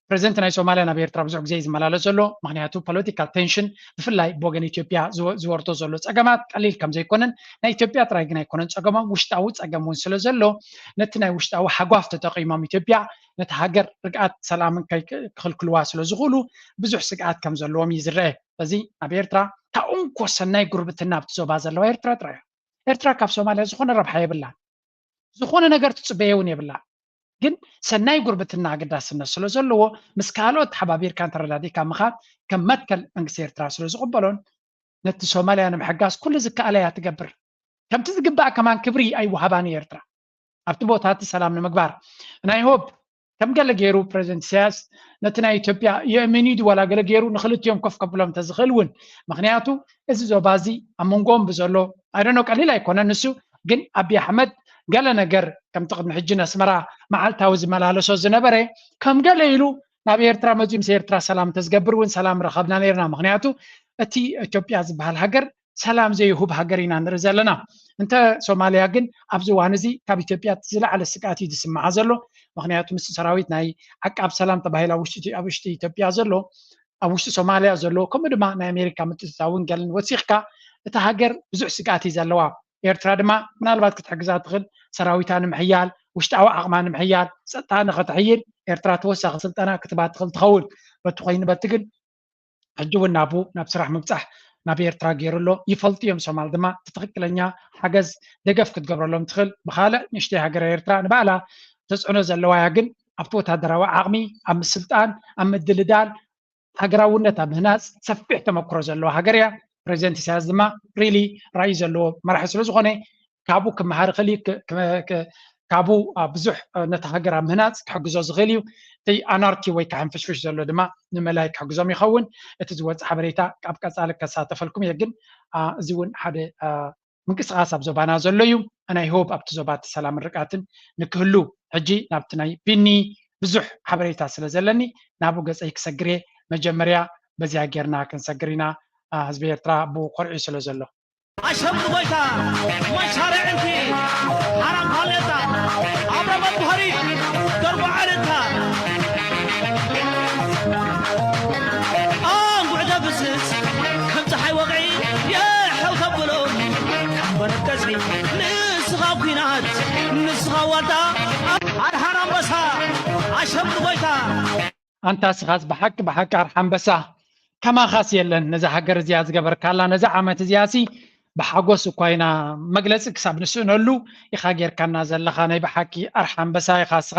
ፕሬዚደንት ናይ ሶማልያ ናብ ኤርትራ ብዙሕ ግዜ እዩ ዝመላለስ ዘሎ። ምክንያቱ ፖለቲካል ቴንሽን ብፍላይ ብወገን ኢትዮጵያ ዝወርዶ ዘሎ ፀገማት ቀሊል ከም ዘይኮነን ናይ ኢትዮጵያ ጥራይ ግን ኣይኮነን ፀገሞም ውሽጣዊ ፀገም እውን ስለ ዘሎ ነቲ ናይ ውሽጣዊ ሓጓፍ ተጠቂሞም ኢትዮጵያ ነቲ ሃገር ርግኣት ሰላምን ክክልክልዋ ስለ ዝኽእሉ ብዙሕ ስግኣት ከም ዘለዎም እዩ ዝረአ። በዚ ኣብ ኤርትራ እታ እንኮ ሰናይ ጉርብትና ኣብቲ ዞባ ዘለዋ ኤርትራ ጥራይ እያ። ኤርትራ ካብ ሶማልያ ዝኾነ ረብሓ የብላን። ዝኾነ ነገር ትፅበየ እውን የብላን። ግን ሰናይ ጉርብትና ኣገዳስነት ስለ ዘለዎ ምስ ካልኦት ተሓባቢርካን ተረዳዲእካ ምኻድ ከም መትከል መንግስቲ ኤርትራ ስለ ዝቕበሎን ነቲ ሶማልያ ንምሕጋዝ ኩሉ ዝከኣለያ ትገብር። ከምቲ ዝግባእ ከማን ክብሪ ኣይወሃባን እዩ ኤርትራ ኣብቲ ቦታ እቲ ሰላም ንምግባር ናይ ሆፕ ከም ገለ ገይሩ ፕሬዚደንት ኢሳያስ ነቲ ናይ ኢትዮጵያ የእምን እዩ ዋላ ገለ ገይሩ ንክልቲኦም ኮፍ ከብሎም እንተዝኽእል እውን ምክንያቱ እዚ ዞባ እዚ ኣብ መንጎኦም ብዘሎ ኣይደኖ ቀሊል ኣይኮነን ንሱ ግን ኣቢ ኣሕመድ ገለ ነገር ከምቲ ቅድሚ ሕጂ ነስመራ መዓልታዊ ዝመላለሶ ዝነበረ ከም ገለ ኢሉ ናብ ኤርትራ መፂኡ ምስ ኤርትራ ሰላም ተዝገብር እውን ሰላም ረኸብና ነርና ምክንያቱ እቲ ኢትዮጵያ ዝበሃል ሃገር ሰላም ዘይሁብ ሃገር ኢና ንርኢ ዘለና። እንተ ሶማልያ ግን ኣብዚ እዋን እዚ ካብ ኢትዮጵያ ዝለዓለ ስግኣት እዩ ዝስምዓ ዘሎ። ምክንያቱ ምስ ሰራዊት ናይ ዓቃብ ሰላም ተባሂላ ውሽጢ ኣብ ውሽጢ ኢትዮጵያ ዘሎ ኣብ ውሽጢ ሶማልያ ዘሎ ከምኡ ድማ ናይ ኣሜሪካ ምትእትታውን ገልን ወሲኽካ እታ ሃገር ብዙሕ ስግኣት እዩ ዘለዋ። ኤርትራ ድማ ምናልባት ክትሕግዛ ትኽእል ሰራዊታ ንምሕያል ውሽጣዊ ዓቕማ ንምሕያል ፀጥታ ንኸተሕይል ኤርትራ ተወሳኺ ስልጠና ክትባ ትኽእል ትኸውን። በቲ ኮይኑ በቲ ግን ሕጂ እውን ናብኡ ናብ ስራሕ ምብፃሕ ናብ ኤርትራ ገይሩ ኣሎ። ይፈልጡ እዮም ሶማል ድማ እቲ ትኽክለኛ ሓገዝ ደገፍ ክትገብረሎም ትኽእል ብካልእ ንእሽተይ ሃገር ኤርትራ ንባዕላ ተፅዕኖ ዘለዋ እያ። ግን ኣብቲ ወታደራዊ ዓቕሚ ኣብ ምስልጣን ኣብ ምድልዳል ሃገራውነት ኣብ ምህናፅ ሰፊሕ ተመክሮ ዘለዋ ሃገር እያ። ፕሬዚደንት ኢሳያስ ድማ ሪሊ ራእይ ዘለዎ መራሒ ስለ ዝኾነ ካብኡ ክመሃር ይኽእል እዩ። ካብኡ ብዙሕ ነቲ ሃገር ኣብ ምህናፅ ክሕግዞ ዝኽእል እዩ። እቲ ኣናርኪ ወይ ከዓ ሕንፍሽፍሽ ዘሎ ድማ ንምእላይ ክሕግዞም ይኸውን። እቲ ዝወፅእ ሓበሬታ ካብ ቀፃሊ ከሳተፈልኩም እየ። ግን እዚ እውን ሓደ ምንቅስቃስ ኣብ ዞባና ዘሎ እዩ። ናይ ሆፕ ኣብቲ ዞባ እቲ ሰላምን ርግኣትን ንክህሉ ሕጂ ናብቲ ናይ ቢኒ ብዙሕ ሓበሬታ ስለ ዘለኒ ናብኡ ገፀይ ክሰግር እየ። መጀመርያ በዚኣ ጌርና ክንሰግር ኢና። ህዝቢ ኤርትራ ብኡ ኮርዒ ስለ ዘሎ ኣሸምቲ ጎይታ መሻርዕንቲ ሓራም ሃሌታ ኣብረ መብሃሪ ደርቦ ዓለታ ኣንጉዕ ደብስስ ከም ፀሓይ ወቕዒ የሕው ተብሎ በረቀፅሪ ንስኻ ኩናት ንስኻ ዋልታ ኣድሓን ኣንበሳ ኣሸምቲ ጎይታ ኣንታ ስኻስ ብሓቂ ብሓቂ ኣርሓ ኣንበሳ ከማኻስ የለን ነዛ ሃገር እዚኣ ዝገበርካላ ነዛ ዓመት እዚኣ ሲ ብሓጎስ እኳ ኢና መግለፂ ክሳብ ንስእነሉ ኢኻ ጌርካና ዘለኻ ናይ ብሓቂ ኣርሓ ኣንበሳ ኢኻ ስኻ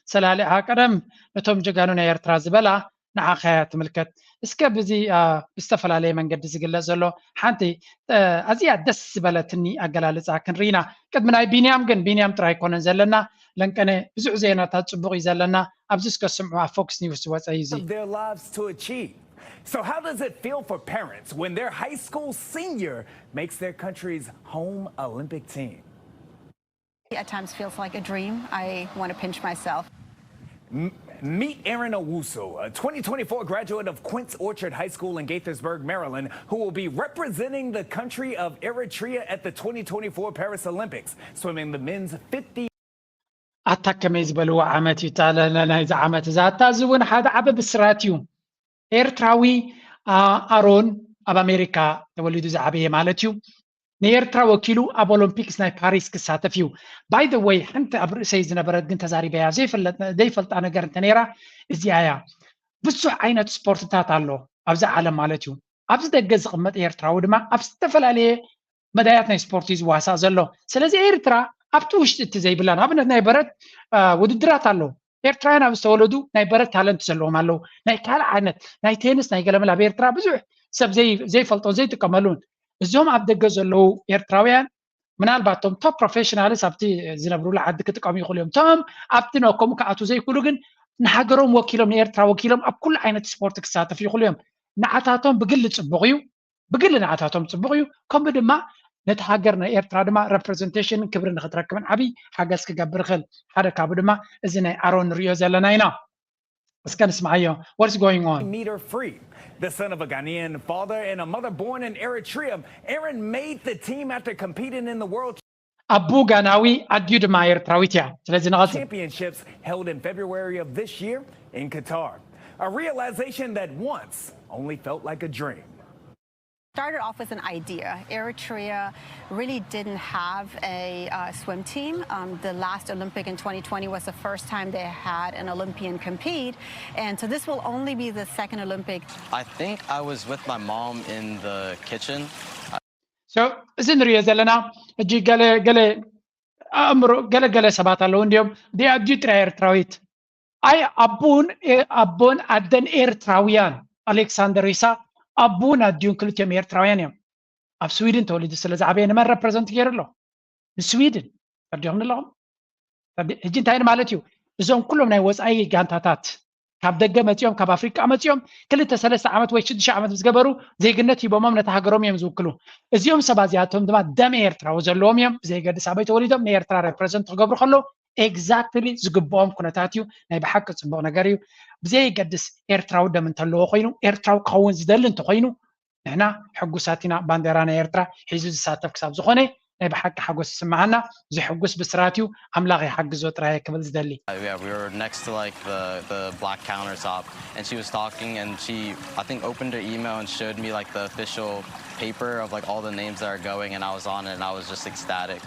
ሰላሊዕኻ ቀደም ነቶም ጀጋኑ ናይ ኤርትራ ዝበላ ንዓኸ ትምልከት። እስከ ብዚ ብዝተፈላለየ መንገዲ ዝግለጽ ዘሎ ሓንቲ ኣዝያ ደስ ዝበለትኒ ኣገላልጻ ክንርኢና። ቅድሚ ናይ ቢንያም ግን፣ ቢንያም ጥራይ ኣይኮነን ዘለና፣ ለንቀነ ብዙሕ ዜናታት ጽቡቕ እዩ ዘለና። ኣብዚ እስከ ስምዑ፣ ኣብ ፎክስ ኒውስ ዝወጸ እዩ እዚ። Of their lives to achieve. So how does it feel for parents when their high school senior makes their country's home Olympic team? At times feels like a dream. I want to pinch myself. Meet Aaron Owusu, a twenty twenty-four graduate of Quince Orchard High School in Gaithersburg, Maryland, who will be representing the country of Eritrea at the twenty twenty-four Paris Olympics, swimming the men's fifty. ኣታ ከመይ ዝበልዎ ዓመት እዩ እታ ናይዚ ዓመት እዛ። ኣታ እዚ እውን ሓደ ዓቢ ብስራት እዩ። ኤርትራዊ ኣሮን ኣብ ኣሜሪካ ተወሊዱ ዝዓበየ ማለት እዩ። ንኤርትራ ወኪሉ ኣብ ኦሎምፒክስ ናይ ፓሪስ ክሳተፍ እዩ። By the way፣ ሓንቲ ኣብ ርእሰይ ዝነበረት ግን ተዛሪበያ ዘይፈልጣ ነገር እንተነይራ እዚኣ እያ። ብዙሕ ዓይነት ስፖርትታት ኣሎ ኣብዚ ዓለም ማለት እዩ። ኣብዚ ደገ ዝቕመጥ ኤርትራዊ ድማ ኣብ ዝተፈላለየ መዳያት ናይ ስፖርት እዩ ዝዋሳእ ዘሎ። ስለዚ ኤርትራ ኣብቲ ውሽጢ እቲ ዘይብላ፣ ንኣብነት ናይ በረት ውድድራት ኣለዉ። ኤርትራውያን ኣብ ዝተወለዱ ናይ በረት ታለንት ዘለዎም ኣለዉ። ናይ ካልእ ዓይነት ናይ ቴንስ ናይ ገለመል ኣብ ኤርትራ ብዙሕ ሰብ ዘይፈልጦን ዘይጥቀመሉን። እዞም ኣብ ደገ ዘለዉ ኤርትራውያን ምናልባት ቶም ቶፕ ፕሮፌሽናልስ ኣብቲ ዝነብሩሉ ዓዲ ክጥቀሙ ይኽእሉ እዮም። ቶም ኣብቲ ነ ከምኡ ክኣትዉ ዘይክእሉ ግን ንሃገሮም ወኪሎም ንኤርትራ ወኪሎም ኣብ ኩሉ ዓይነት ስፖርት ክሳተፉ ይኽእሉ እዮም። ንዓታቶም ብግሊ ጽቡቕ እዩ። ብግሊ ንዓታቶም ጽቡቕ እዩ። ከምኡ ድማ ነቲ ሃገር ናይ ኤርትራ ድማ ረፕረዘንቴሽንን ክብሪ ንክትረክብን ዓብዪ ሓገዝ ክገብር ይኽእል። ሓደ ካብኡ ድማ እዚ ናይ ኣሮን ንሪኦ ዘለና ኢና። እስከ ንስምዓዮ። What's going on? Meter free. The son of a Ghanaian father and a mother born in Eritrea, Aaron made the team after competing in the World ኣቡ ጋናዊ ኣዲኡ ድማ ኤርትራዊት እያ። ስለዚ ንቐጽል። Championships held in February of this year in Qatar. A realization that once only felt like a dream. Started off as an idea. Eritrea really didn't have a uh, swim team. Um, the last Olympic in twenty twenty was the first time they had an Olympian compete, and so this will only be the second Olympic. I think I was with my mom in the kitchen. So እዚ ንሪኦ ዘለና ሕጂ ገለ ገለ ኣእምሮ ገለ ገለ ሰባት ኣለዉ እንዲዮም። ዲኣ ኣዲኡ ጥራይ ኤርትራዊት። ኣይ ኣቦን ኣቦን ኣደን ኤርትራውያን። ኣሌክሳንደር ይስሃቅ ኣቦን ኣዲኡን ክልቲኦም ኤርትራውያን እዮም። ኣብ ስዊድን ተወሊዱ ስለ ዝዓበየ ንመን ረፕረዘንት ገይሩ ኣሎ? ንስዊድን። ተረዲኹም ኣለኹም? ሕጂ እንታይ ማለት እዩ? እዞም ኩሎም ናይ ወፃኢ ጋንታታት ካብ ደገ መፂኦም ካብ ኣፍሪቃ መፂኦም ክልተ ሰለስተ ዓመት ወይ ሽዱሽተ ዓመት ምስ ገበሩ ዜግነት ሂቦሞም ነቲ ሃገሮም እዮም ዝውክሉ። እዚኦም ሰባት እዚኣቶም ድማ ደም ኤርትራዊ ዘለዎም እዮም። ብዘይገድስ ኣበይ ተወሊዶም ንኤርትራ ረፕረዘንት ክገብሩ ከለዉ ኤግዛክትሊ ዝግብኦም ኩነታት እዩ። ናይ ብሓቂ ፅቡቕ ነገር እዩ። ብዘይገድስ ኤርትራዊ ደም እንተለዎ ኮይኑ ኤርትራዊ ክኸውን ዝደሊ እንተኮይኑ ንሕና ሕጉሳት ኢና። ባንዴራ ናይ ኤርትራ ሒዙ ዝሳተፍ ክሳብ ዝኾነ ናይ ብሓቂ ሓጎስ ይስምዓና። ዘሕጉስ ብስራት እዩ። ኣምላኽ ይሓግዞ ጥራይ ክብል ዝደሊ። Yeah, we were next to like the, the black countertop, and she was talking, and she, I think, opened her email and showed me like the official paper of like all the names that are going, and I was on it, and I was just ecstatic.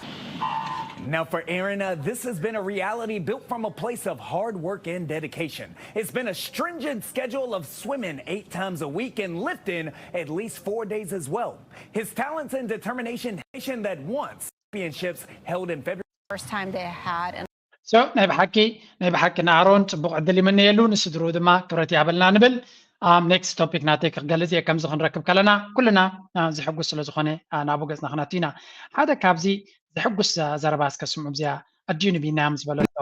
Now, for Aaron, uh, this has been a reality built from a place of hard work and dedication. It's been a stringent schedule of swimming eight times a week and lifting at least four days as well. His talents and determination that once championships held in February. First time they had an So ናይ ብሓቂ ናይ ብሓቂ ንኣሮን ፅቡቕ ዕድል ይምነየሉ፣ ንስድርኡ ድማ ክብረት ይሃበልና ንብል። ኣብ ኔክስት ቶፒክ ናተይ ክገልፅ እየ። ከምዚ ክንረክብ ከለና ኩልና ዝሕጉስ ስለ ዝኾነ ናብኡ ገፅና ክነቱ ኢና። ሓደ ካብዚ ዘሕጉስ ዘረባ እስከ ስምዑ። እዚኣ ኣዲኡ ንቢንያም ዝበለቶ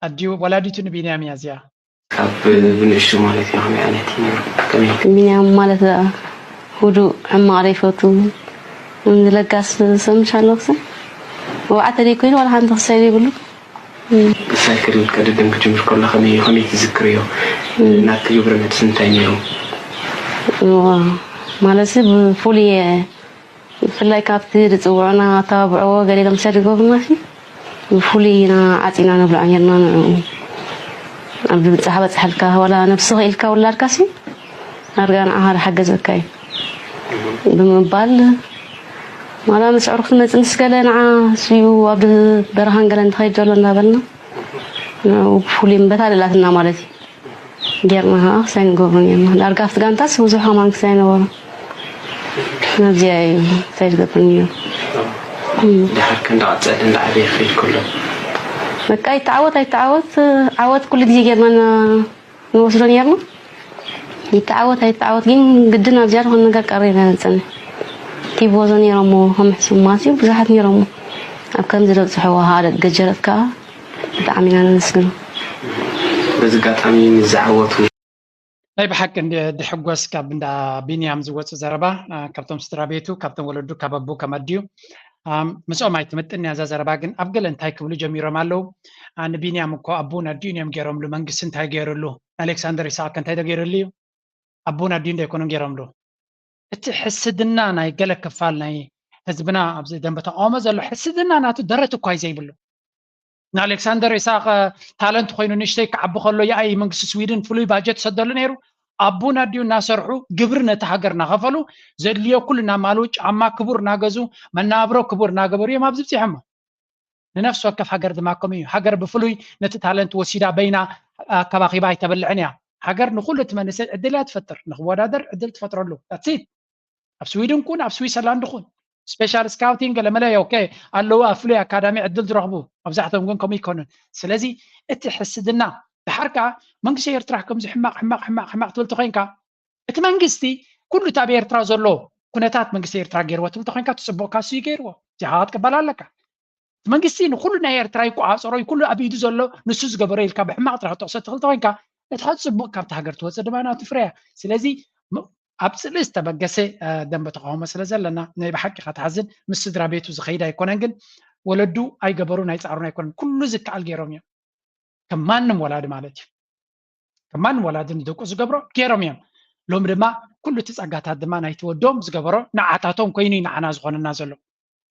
ኣዲኡ ወላዲቱ ንቢንያም እያ እዚኣ። ካብ ብንእሽቱ ማለት እዩ ከመይ ዓይነት እዩ ነይሩ? ከመይ? ቢንያም ማለት ህዱእ፣ ሕማቕ ዘይፈቱ፣ ለጋስ ሰብ ምሽ ኣለኹ። ወብዓተ ደይ ኮይኑ ዋላ ሓንቲ ክሳይ ዘይብሉ። ብሳይክል ቅድድም ክጅምር ከሎ ከመይ እዩ? ከመይ ትዝክርዮ? ናትኪ ግብረ መልሲ እንታይ ነይሩ? ማለት ብፍሉይ ብፍላይ ካብቲ ዝፅውዑና ኣተባብዕዎ ገለ ኢሎም ሰድ ይገብሩና ሲ ብፍሉይ ኢና ዓፂና ነብልዖ ነርና ንዕኡ ኣብ ዝብፃሕ በፅሐልካ ዋላ ነብስኸ ኢልካ ውላድካ ሲ ኣርጋ ንዓኻ ዝሓገዘካ እዩ ብምባል ዋላ ምስ ዕሩኽቲ መፅእ ምስ ገለ ንዓ ስዩ ኣብ በረኻን ገለ እንትኸይድ ዘሎ እንዳበልና ንዕኡ ብፍሉይ በታ ደላትና ማለት እዩ ጌርና ከዓ ክሳይ ንገብሮ ነርና ዳርጋ ኣብቲ ጋንታስ ብዙሕ ከማን ክሳይ ነበሮ ናብዚኣ እዩ ክሳይ ዝገብር ነይሩ ድሓር ከ እንዳቐፀለ እንዳዓበየ ክኸይድ ከሎ በቃ ይተዓወት ኣይተዓወት ዓወት ኩሉ ግዜ ጌርና ንወስዶ ነርና ይተዓወት ኣይተዓወት ግን ግድን ኣብ ዝያዳ ዝኾነ ነገር ቀሪብና ንጸንሕ። ቲቦዞ ነይሮሞ፣ ከም ሕሱማት እዩ፣ ብዙሓት ነይሮሞ። ኣብ ከምዚ ዘብጽሕዎ ሃደግ ገጀረት ከኣ ብጣዕሚ ኢና ነመስግኖ። በዚ ኣጋጣሚ ንዝዓወቱ ናይ ብሓቂ እንዲ- ድሕጎስ ካብ እንዳ ቢንያም ዝወፅእ ዘረባ፣ አ፣ ካብቶም ስድራ ቤቱ፣ ካብቶም ወለዱ፣ ካብ ኣቦ፣ ካብ ኣዲኡ፣ ኣም፣ ምስኦም ኣይትምጥን እያ እዛ ዘረባ። ግን ኣብ ገለ እንታይ ክብሉ ጀሚሮም ኣለዉ? አ፣ ንቢንያም እኮ ኣቦን ኣዲኡን እዮም ገይሮምሉ፣ መንግስቲ እንታይ ገይሩሉ? ኣሌክሳንደር ይስሐቅ እንታይ ዶ ገይሩሉ እዩ? ኣቦን ኣዲኡን ዶ ኣይኮኑን ገይሮምሉ? እቲ ሕስድና ናይ ገለ ክፋል ናይ ህዝብና ኣብዚ ደንበ ተቃውሞ ዘሎ ሕስድና ናቱ ደረት እኳ እዩ ዘይብሉ። ንኣሌክሳንደር ኢሳቅ ታለንት ኮይኑ ንእሽተይ ክዓቢ ከሎ የኣይ መንግስቲ ስዊድን ፍሉይ ባጀት ሰደሉ ነይሩ። ኣቡን ኣዲኡ እናሰርሑ ግብሪ ነቲ ሃገር እናኸፈሉ ዘድልዮ ኩሉ እናማሉ ጫማ ክቡር እናገዙ መናብሮ ክቡር እናገበሩ እዮም ኣብዚ ብፂሖሞ። ንነፍሲ ወከፍ ሃገር ድማ ከምኡ እዩ። ሃገር ብፍሉይ ነቲ ታለንት ወሲዳ በይና ኣከባኺባ ኣይተበልዕን እያ። ሃገር ንኹሉ እቲ መንእሰይ ዕድል እያ ትፈጥር። ንክወዳደር ዕድል ትፈጥረሉ። That's it። ኣብ ስዊድን ኩን ኣብ ስዊሰርላንድ ኩን ስፔሻል ስካውቲንግ ገለመለ ኦኬ ኣለዉ ኣብ ፍሉይ ኣካዳሚ ዕድል ዝረኽቡ መብዛሕትኦም ግን ከምኡ ይኮኑን። ስለዚ እቲ ሕስድና ድሓር ከዓ መንግስቲ ኤርትራ ከምዚ ሕማቕ ሕማቕ ሕማቕ ሕማቕ ትብል ተኮይንካ እቲ መንግስቲ ኩሉ እቲ ኣብ ኤርትራ ዘሎ ኩነታት መንግስቲ ኤርትራ ገይርዎ ትብል ተኮይንካ ትፅቡቕካ እሱ እዩ ገይርዎ እዚኻ ክትቅበል ኣለካ። እቲ መንግስቲ ንኩሉ ናይ ኤርትራ ይቆፃፀሮ እዩ ኩሉ ኣብ ኢዱ ዘሎ ንሱ ዝገበሮ ኢልካ ብሕማቕ ጥራሕ ትጠቕሶ ትኽእል ተኮይንካ እቲ ሓደ ፅቡቕ ካብቲ ሃገር ትወፅእ ድማ ናቱ ፍረ እያ። ስለዚ ኣብ ጽልኢ ዝተበገሰ ደንበ ተቃውሞ ስለ ዘለና ናይ ብሓቂ ኢኻ ትሓዝን። ምስ ስድራ ቤቱ ዝኸይድ ኣይኮነን ግን ወለዱ ኣይገበሩን ኣይጻዕሩን ኣይኮነን ኩሉ ዝከኣል ገይሮም እዮም። ከም ማንም ወላዲ ማለት እዩ። ከም ማንም ወላዲ ንደቁ ዝገብሮ ገይሮም እዮም። ሎሚ ድማ ኩሉ እቲ ጸጋታት ድማ ናይቲ ወዶም ዝገበሮ ንዓታቶም ኮይኑ እዩ ንዓና ዝኾነና ዘሎ።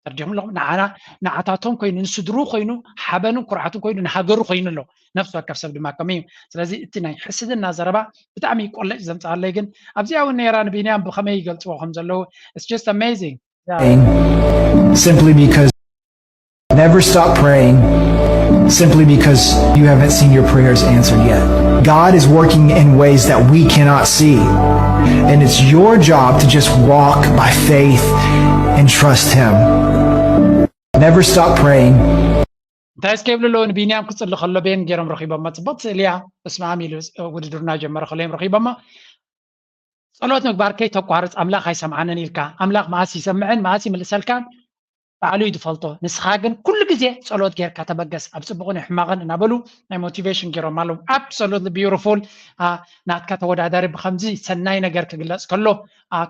ተርዲኹም ኣለኹም ንዓና ንዓታቶም ኮይኑ ንስድሩ ኮይኑ ሓበንን ኩርዓትን ኮይኑ ንሃገሩ ኮይኑ ኣሎ። ነፍሲ ወከፍ ሰብ ድማ ከምኡ እዩ። ስለዚ እቲ ናይ ሕስድና ዘረባ ብጣዕሚ ቆለጭ ዘምፅኣለይ ግን ኣብዚኣ እውን ነይራ ንቢንያም ብኸመይ ይገልፅዎ ከም ዘለዉ it's just amazing. Simply because never stop praying simply because you haven't seen your prayers answered yet. God is working in ways that we cannot see. And it's your job to just walk by faith and trust Him. Never stop praying. እንታይ እስከ ይብሉ ኣለዉ ንቢንያም ክፅሊ ከሎ ቤን ገይሮም ረኪቦማ ፅቡቅ ስእሊ እያ እስማም ኢሉ ውድድርና ጀመረ ከሎ እዮም ረኪቦማ ጸሎት ምግባር ከይተቋርጽ ኣምላኽ ኣይሰምዓንን ኢልካ ኣምላኽ መኣስ ይሰምዕን መኣስ ይምልሰልካን ባዕሉ እዩ ዝፈልጦ። ንስኻ ግን ኩሉ ግዜ ጸሎት ጌርካ ተበገስ፣ ኣብ ጽቡቕን ሕማቕን እናበሉ ናይ ሞቲቬሽን ጌሮም ኣለዉ። Absolutely beautiful። ናትካ ተወዳዳሪ ብኸምዚ ሰናይ ነገር ክግለጽ ከሎ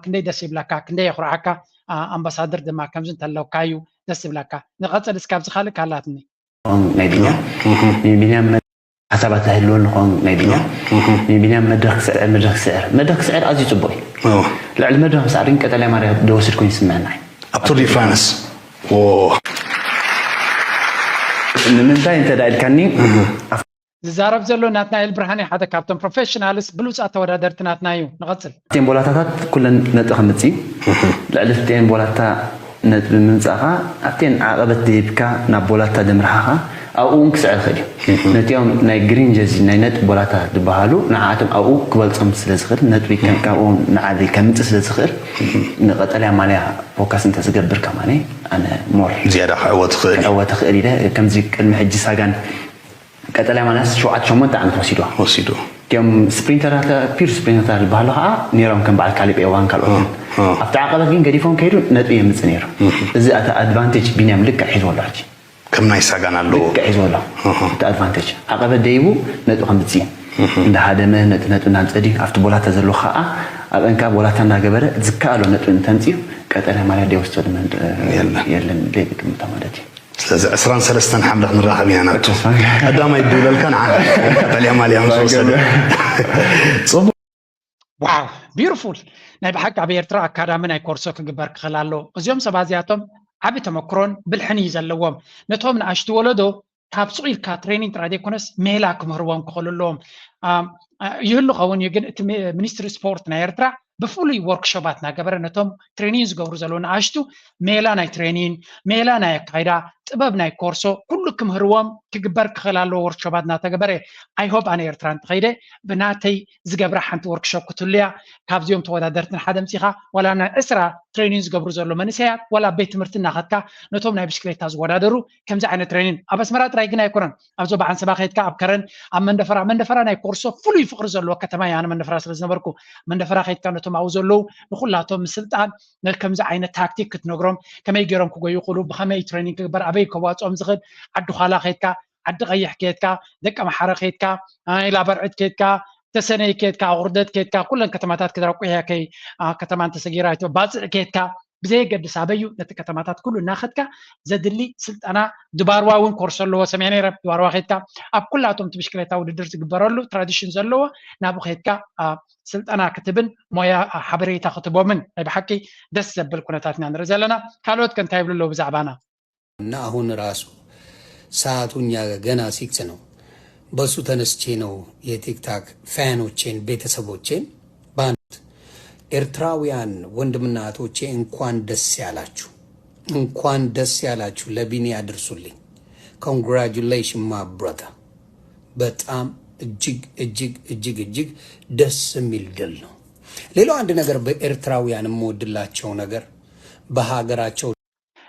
ክንደይ ደስ ይብለካ፣ ክንደይ የኹርዓካ። ኣምባሳደር ድማ ከምዚ እንተለውካ እዩ ደስ ዝብለካ። ንቐጽል እስካብዚ ካልእ ካላትኒ ናይ ቢንያም ናይ ቢንያም ሓሳባት ኣይህልወን ንኾን ናይ ቢንያም ናይ ቢንያም መድረክ ክስዕር መድረክ ክስዕር መድረክ ክስዕር ኣዝዩ ጽቡቅ እዩ። ልዕሊ መድረክ ምስዓር ግን ቀጠልያ ማልያ ደወስድ ኮይኑ ይስምዐና እዩ። ኣብ ቱር ዲ ፍራንስ ንምንታይ እንተ ኢልካኒ ዝዛረብ ዘሎ ናትናኤል ብርሃነ ሓደ ካብቶም ፕሮፌሽናልስ ብሉፃት ተወዳደርቲ ናትና እዩ። ንቐፅል። ቴምቦላታታት ኩለን ነጥቢ ከምፅእ ልዕሊ ቴምቦላታ ነጥቢ ምምጻእኻ ኣብተን ዓቐበት ደይብካ ናብ ቦላታ ደምርሓኻ ኣብኡ እውን ክስዕር ይኽእል እዩ። ነቲኦም ናይ ግሪን ጀዚ ናይ ነጥቢ ቦላታ ዝበሃሉ ንዓኣቶም ኣብኡ ክበልጾም ስለ ዝኽእል ነጥቢ ካብኡ ንዓዲ ከምጽእ ስለ ዝኽእል ንቐጠልያ ማልያ ፎካስ እንተዝገብር ከማነ ኣነ ሞር ዝያዳ ክዕወት ይኽእል ክዕወት ይኽእል ኢለ ከምዚ ቅድሚ ሕጂ ሳጋን ቀጠልያ ማልያስ ሸውዓተ ሸሞንተ ዓመት ወሲድዋ። ወሲዱ። እቲኦም ስፕሪንተራት ፒር ስፕሪንተራት ዝበሃሉ ከዓ ነይሮም ከም በዓል ካሊብ ኤዋን ካልኦትን። ኣብቲ ዓቐበት ግን ገዲፎም ከይዱ ነጥቢ የምፅእ ነይሩ። እዚ እቲ ኣድቫንቴጅ ቢንያም ልክዕ ሒዝዎ ኣሎ ሕጂ። ከም ናይ ሳጋን ኣለዎ። ልክዕ ሒዝዎ ኣሎ እቲ ኣድቫንቴጅ። ዓቐበት ደይቡ ነጥቢ ከምፅእ እንዳ ሃደመ ነጥቢ ነጥቢ እናምፀ ድዩ ኣብቲ ቦላታ ዘሎ ከዓ ኣብ እንካ ቦላታ እንዳገበረ ዝከኣሎ ነጥቢ እንተምፅኡ ቀጠልያ ማልያ ደይወስዶ ድማ የለን ደይብግምታ ማለት እዩ። ስለዚ ዕስራን ሰለስተን ሓምለ ክንራኸብ ኢና ናቱ ቀዳማይ ድብለልካ ንዓኻ ቀጠልያ ማልያ ምስ ወሰደ ዋው ቢዩቲፉል ናይ ብሓቂ ኣብ ኤርትራ ኣካዳሚ ናይ ኮርሶ ክግበር ክኽእል ኣለዎ እዚኦም ሰባት እዚኣቶም ዓቢ ተመክሮን ብልሕን እዩ ዘለዎም ነቶም ንኣሽቱ ወለዶ ካብ ሱቕ ኢልካ ትሬኒንግ ጥራይ ዘይኮነስ ሜላ ክምህርዎም ክኽእሉ ኣለዎም ይህሉ ኸውን እዩ ግን እቲ ሚኒስትሪ ስፖርት ናይ ኤርትራ ብፍሉይ ወርክሾባት እናገበረ ነቶም ትሬኒን ዝገብሩ ዘለዉ ንኣሽቱ ሜላ ናይ ትሬኒን፣ ሜላ ናይ ኣካይዳ፣ ጥበብ ናይ ኮርሶ ኩሉ ክምህርዎም ክግበር ክኽእል ኣለዎ። ወርክሾባት እናተገበረ ኣይሆብ ኣነ ኤርትራ እንተኸይደ ብናተይ ዝገብራ ሓንቲ ወርክሾፕ ክትህሉያ ካብዚኦም ተወዳደርትን ሓደ ምፂኻ ዋላ ናይ ዕስራ ትሬኒን ዝገብሩ ዘሎ መንእሰያት ዋላ ቤት ትምህርቲ እናኸድካ ነቶም ናይ ብሽክሌታ ዝወዳደሩ ከምዚ ዓይነት ትሬኒን ኣብ ኣስመራ ጥራይ ግን ኣይኮነን። ኣብ ዞባ ዓንሰባ ከይድካ ኣብ ከረን ኣብ መንደፈራ መንደፈራ ናይ ኮርሶ ፍሉይ ፍቕሪ ዘለዎ ከተማ እያ። ኣነ መንደፈራ ስለ ዝነበርኩ መንደፈራ ከይድካ ነቶም ኣብኡ ዘለዉ ንኩላቶም ምስልጣን ከምዚ ዓይነት ታክቲክ ክትነግሮም ከመይ ገይሮም ክጎዩ ይኽእሉ ብኸመይ ትሬኒንግ ክግበር ኣበይ ከዋፅኦም ዝኽእል ዓዲ ዃላ ከይድካ ዓዲ ቀይሕ ከይድካ ደቂ ኣምሓረ ከይድካ ኢላ በርዕድ ከይድካ ተሰነይ ከይድካ ኣቑርደት ከይድካ ኩለን ከተማታት ክድራ ቁያ ከይ ከተማ እንተሰጊራ ባፅዕ ከይድካ ብዘየገድስ ኣበዩ ነቲ ከተማታት ኩሉ እናኸድካ ዘድሊ ስልጠና ድባርዋ እውን ኮርስ ኣለዎ ሰሚዐ ነይረ ድባርዋ ከይድካ ኣብ ኩላቶም እቲ ብሽክሌታ ውድድር ዝግበረሉ ትራዲሽን ዘለዎ ናብኡ ከይድካ ስልጠና ክትብን ሞያ ሓበሬታ ክትቦምን ናይ ብሓቂ ደስ ዘብል ኩነታት ኢና ንርኢ ዘለና ካልኦት ከ እንታይ ይብሉ ኣለዉ ብዛዕባና እና አሁን ራሱ ሰዓቱ እኛ ገና ሲክስ ነው። በሱ ተነስቼ ነው የቲክታክ ፋኖቼን ቤተሰቦቼን ባንድ ኤርትራውያን ወንድምና እህቶቼ እንኳን ደስ ያላችሁ፣ እንኳን ደስ ያላችሁ። ለቢኒ አድርሱልኝ። Congratulations my brother። በጣም እጅግ እጅግ እጅግ እጅግ ደስ የሚል ድል ነው። ሌላው አንድ ነገር በኤርትራውያን የምወድላቸው ነገር በሀገራቸው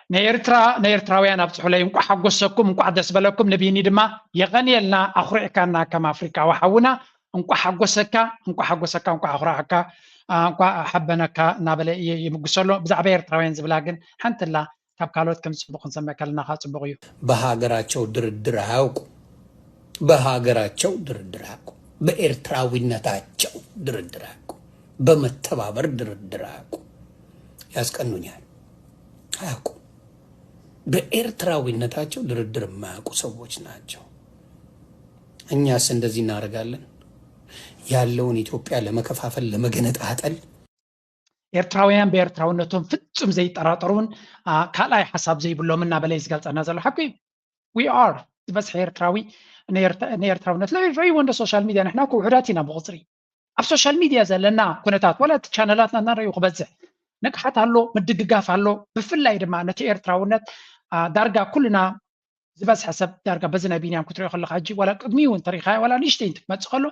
ንኤርትራ ንኤርትራውያን ኣብፅሑለይ እንቋዕ ሓጎሰኩም እንቋዕ ደስ በለኩም ንቢኒ ድማ የቐንየልና ኣኹሪዕካና ከም ኣፍሪቃዊ ሓውና እንቋዕ ሓጎሰካ እንቋዕ ሓጎሰካ እንቋዕ ኣኹራዕካ እንቋዕ ሓበነካ እናበለ እየ ይምጉሰሎ ብዛዕባ ኤርትራውያን ዝብላ ግን ሓንትላ ካብ ካልኦት ከም ፅቡቅ ክንሰምዕ ከለና ከዓ ፅቡቅ እዩ በሀገራቸው ድርድር አያውቁ በሀገራቸው ድርድር አያውቁ በኤርትራዊነታቸው ድርድር አያውቁ በመተባበር ድርድር አያውቁ ያስቀኑኛል አያውቁ በኤርትራዊነታቸው ድርድር የማያውቁ ሰዎች ናቸው። እኛስ እንደዚህ እናደርጋለን? ያለውን ኢትዮጵያ ለመከፋፈል ለመገነጣጠል ኤርትራውያን ብኤርትራውነቶም ፍጹም ዘይጠራጠሩን ካልኣይ ሓሳብ ዘይብሎም እናበለ እዩ ዝገልጸና ዘሎ ሓቂ we are ዝበዝሐ ኤርትራዊ ንኤርትራውነት ርእይዎ እንደ ሶሻል ሚድያ ንሕና እኮ ውሑዳት ኢና ብቁፅሪ ኣብ ሶሻል ሚድያ ዘለና ኩነታት ዋላ እቲ ቻነላት ናትና ርእዩ ክበዝሕ ንቅሓት ኣሎ ምድግጋፍ ኣሎ ብፍላይ ድማ ነቲ ኤርትራውነት ዳርጋ ኩልና ዝበዝሐ ሰብ ዳርጋ በዚ ናይ ቢንያም ክትሪኦ ከለካ ሕጂ ዋላ ቅድሚ እውን ተሪካዮ ዋላ ንእሽተይ እንትመፅእ ከሎ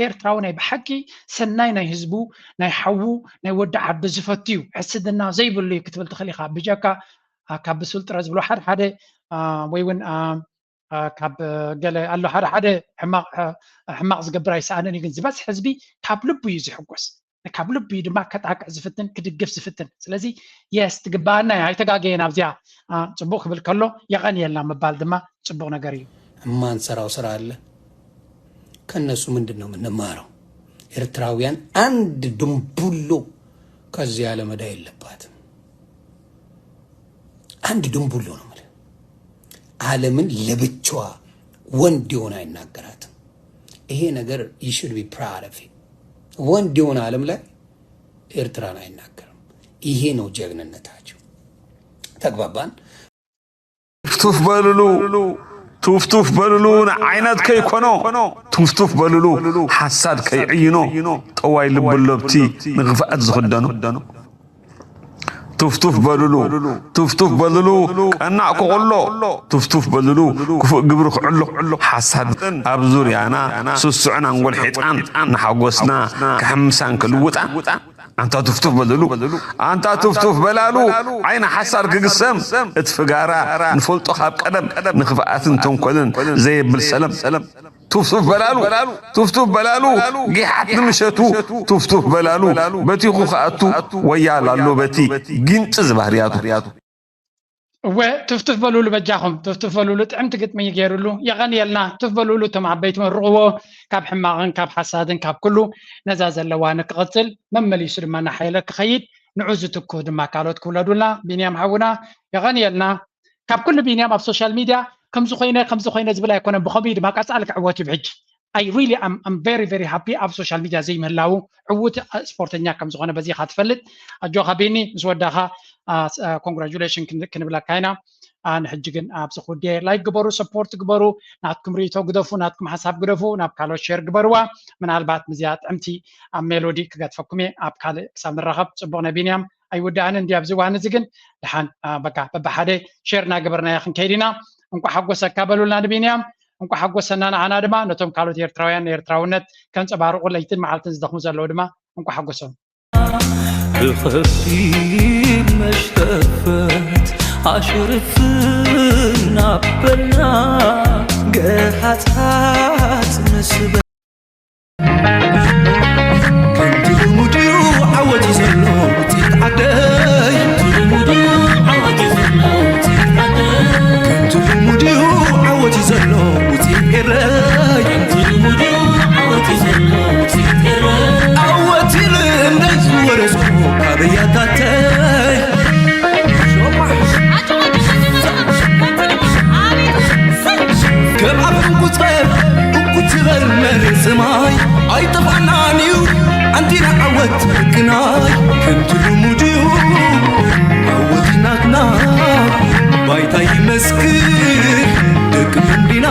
ኤርትራዊ ናይ ብሓቂ ሰናይ ናይ ህዝቡ ናይ ሓዉ ናይ ወዲ ዓዱ ዝፈቱ እዩ ሕስድና ዘይብሉ እዩ ክትብል ትኽእል ኢካ ብጀካ ካብ ብሱል ጥረ ዝብሎ ሓደ ሓደ ወይ እውን ካብ ገለ ኣሎ ሓደ ሓደ ሕማቕ ዝገብር ኣይሰኣንን እዩ ግን ዝበዝሕ ህዝቢ ካብ ልቡ እዩ ዝሕጎስ ካብ ልቡ እዩ ድማ ከጣቅዕ ዝፍትን ክድግፍ ዝፍትን ስለዚ የስ ትግበኣና እያ ኣይተጋገየን ኣብዚኣ ፅቡቅ ክብል ከሎ የቀንየልና ምባል ድማ ፅቡቅ ነገር እዩ የማንሰራው ስራ አለ ከነሱ ምንድን ነው የምንማረው ኤርትራውያን አንድ ድንቡሎ ከዚህ ያለ መዳ የለባትም አንድ ድንቡሎ ነው የምልህ ዓለምን ለብቻዋ ወንድ የሆነ አይናገራትም ይሄ ነገር you should be proud of it ወንድ የሆነ ዓለም ላይ ኤርትራን አይናገርም ይሄ ነው ጀግንነታቸው ተግባባን ቱፍቱፍ በልሉ ቱፍቱፍ በልሉ ንዓይነት ከይኮኖ ቱፍቱፍ በልሉ ሓሳድ ከይዕይኖ ጠዋይ ልብሎብቲ ንኽፍኣት ዝኽደኖ ቱፍቱፍ በልሉ ቱፍቱፍ በልሉ ቀናዕ ክቕሎ ቱፍቱፍ በልሉ ክፉእ ግብሪ ክዕሎ ሓሳድ ኣብ ዙርያና ስሱዕን ኣንጎል ሒጥቃን ንሓጎስና ክሕምሳን ክልውጣን ኣንታ ቱፍቱፍ በልሉ ኣንታ ቱፍቱፍ በላሉ ዓይኒ ሓሳር ክግሰም እቲ ፍጋራ ንፈልጦ ካብ ቀደም ንኽፍኣትን ተንኮልን ዘየብል ሰለም ቱፍቱፍ በላሉ ቱፍቱፍ በላሉ ጊሓት ንምሸቱ ቱፍቱፍ በላሉ በቲኹ ክኣቱ ወያል ኣሎ በቲ ጊንጢ ዝባህርያቱ እወ ትፍትፍ በሉሉ በጃኹም ትፍትፍ በሉሉ ጥዕምቲ ግጥሚ ገይሩሉ የቐንየልና ትፍ በሉሉ እቶም ዓበይቲ መርቕዎ ካብ ሕማቕን ካብ ሓሳድን ካብ ኩሉ ነዛ ዘለዋ ንክቕፅል መመሊሱ ድማ እናሓየለ ክኸይድ ንዑ ዝትክሁ ድማ ካልኦት ክውለዱልና ቢንያም ሓውና የቐንየልና ካብ ኩሉ ቢንያም ኣብ ሶሻል ሚድያ ከምዚ ኮይነ ከምዚ ኮይነ ዝብል ኣይኮነን ብኸምኡ ድማ ቀፃሊ ክዕወት እዩ ብሕጂ I really am, am very very happy ኣብ ሶሻል ሚድያ ዘይምህላው ዕዉት ስፖርተኛ ከም ዝኾነ በዚኻ ትፈልጥ ኣጆኻ ቢኒ ምስ ወዳኻ ኮንግራጁሌሽን ክንብለካ ኢና ንሕጂ ግን ኣብዚ ክውድየ። ላይክ ግበሩ፣ ሰፖርት ግበሩ፣ ናትኩም ርእቶ ግደፉ፣ ናትኩም ሓሳብ ግደፉ፣ ናብ ካልኦት ሼር ግበርዋ። ምናልባት ምዚኣ ጥዕምቲ ኣብ ሜሎዲ ክገድፈኩም እየ። ኣብ ካልእ ክሳብ ንራኸብ ጽቡቕ። ነቢንያም ኣይውዳእን እንዲ ኣብዚ እዋን እዚ ግን ደሓን በቃ በብሓደ ሼር እናገበርናዮ ክንከይድ ኢና። እንኳ ሓጎሰካ በሉልና ንቢንያም። እንኳ ሓጎሰና ንዓና ድማ ነቶም ካልኦት ኤርትራውያን ንኤርትራውነት ከንጸባርቑ ለይትን መዓልትን ዝደኽሙ ዘለዉ ድማ እንኳ ሓጎሶም። ብኸቢድ መሽተፈት ኣሽርፍ ናበልና ገሃታት ምስ በ- ከምቲ ልሙድ እዩ ዓወት እዩ ዘሎ ውፅኢት ዓደይ። ከምቲ ልሙድ እዩ ዓወት እዩ ዘሎ ውፅኢት ዓደይ። ከምቲ ልሙድ እዩ ዓወት እዩ ዘሎ ውፅኢት ኤረይ። ከምቲ ልሙድ እዩ ዓወት እዩ ዘሎ ውፅኢት ኤረይ። ዓወት ይብል እንዳይ ዝወረስኩ ካብ ኣያታተይ። ከም ኣፍ እንቁፀር እኩ ትበል መሬት ሰማይ ኣይጠፋናን እዩ ኣንቲና ዓወት ሕግናይ ከምቲ ልሙድ እዩ ዓወት ናትና ባይታ ይመስክር ደቂ መንዲና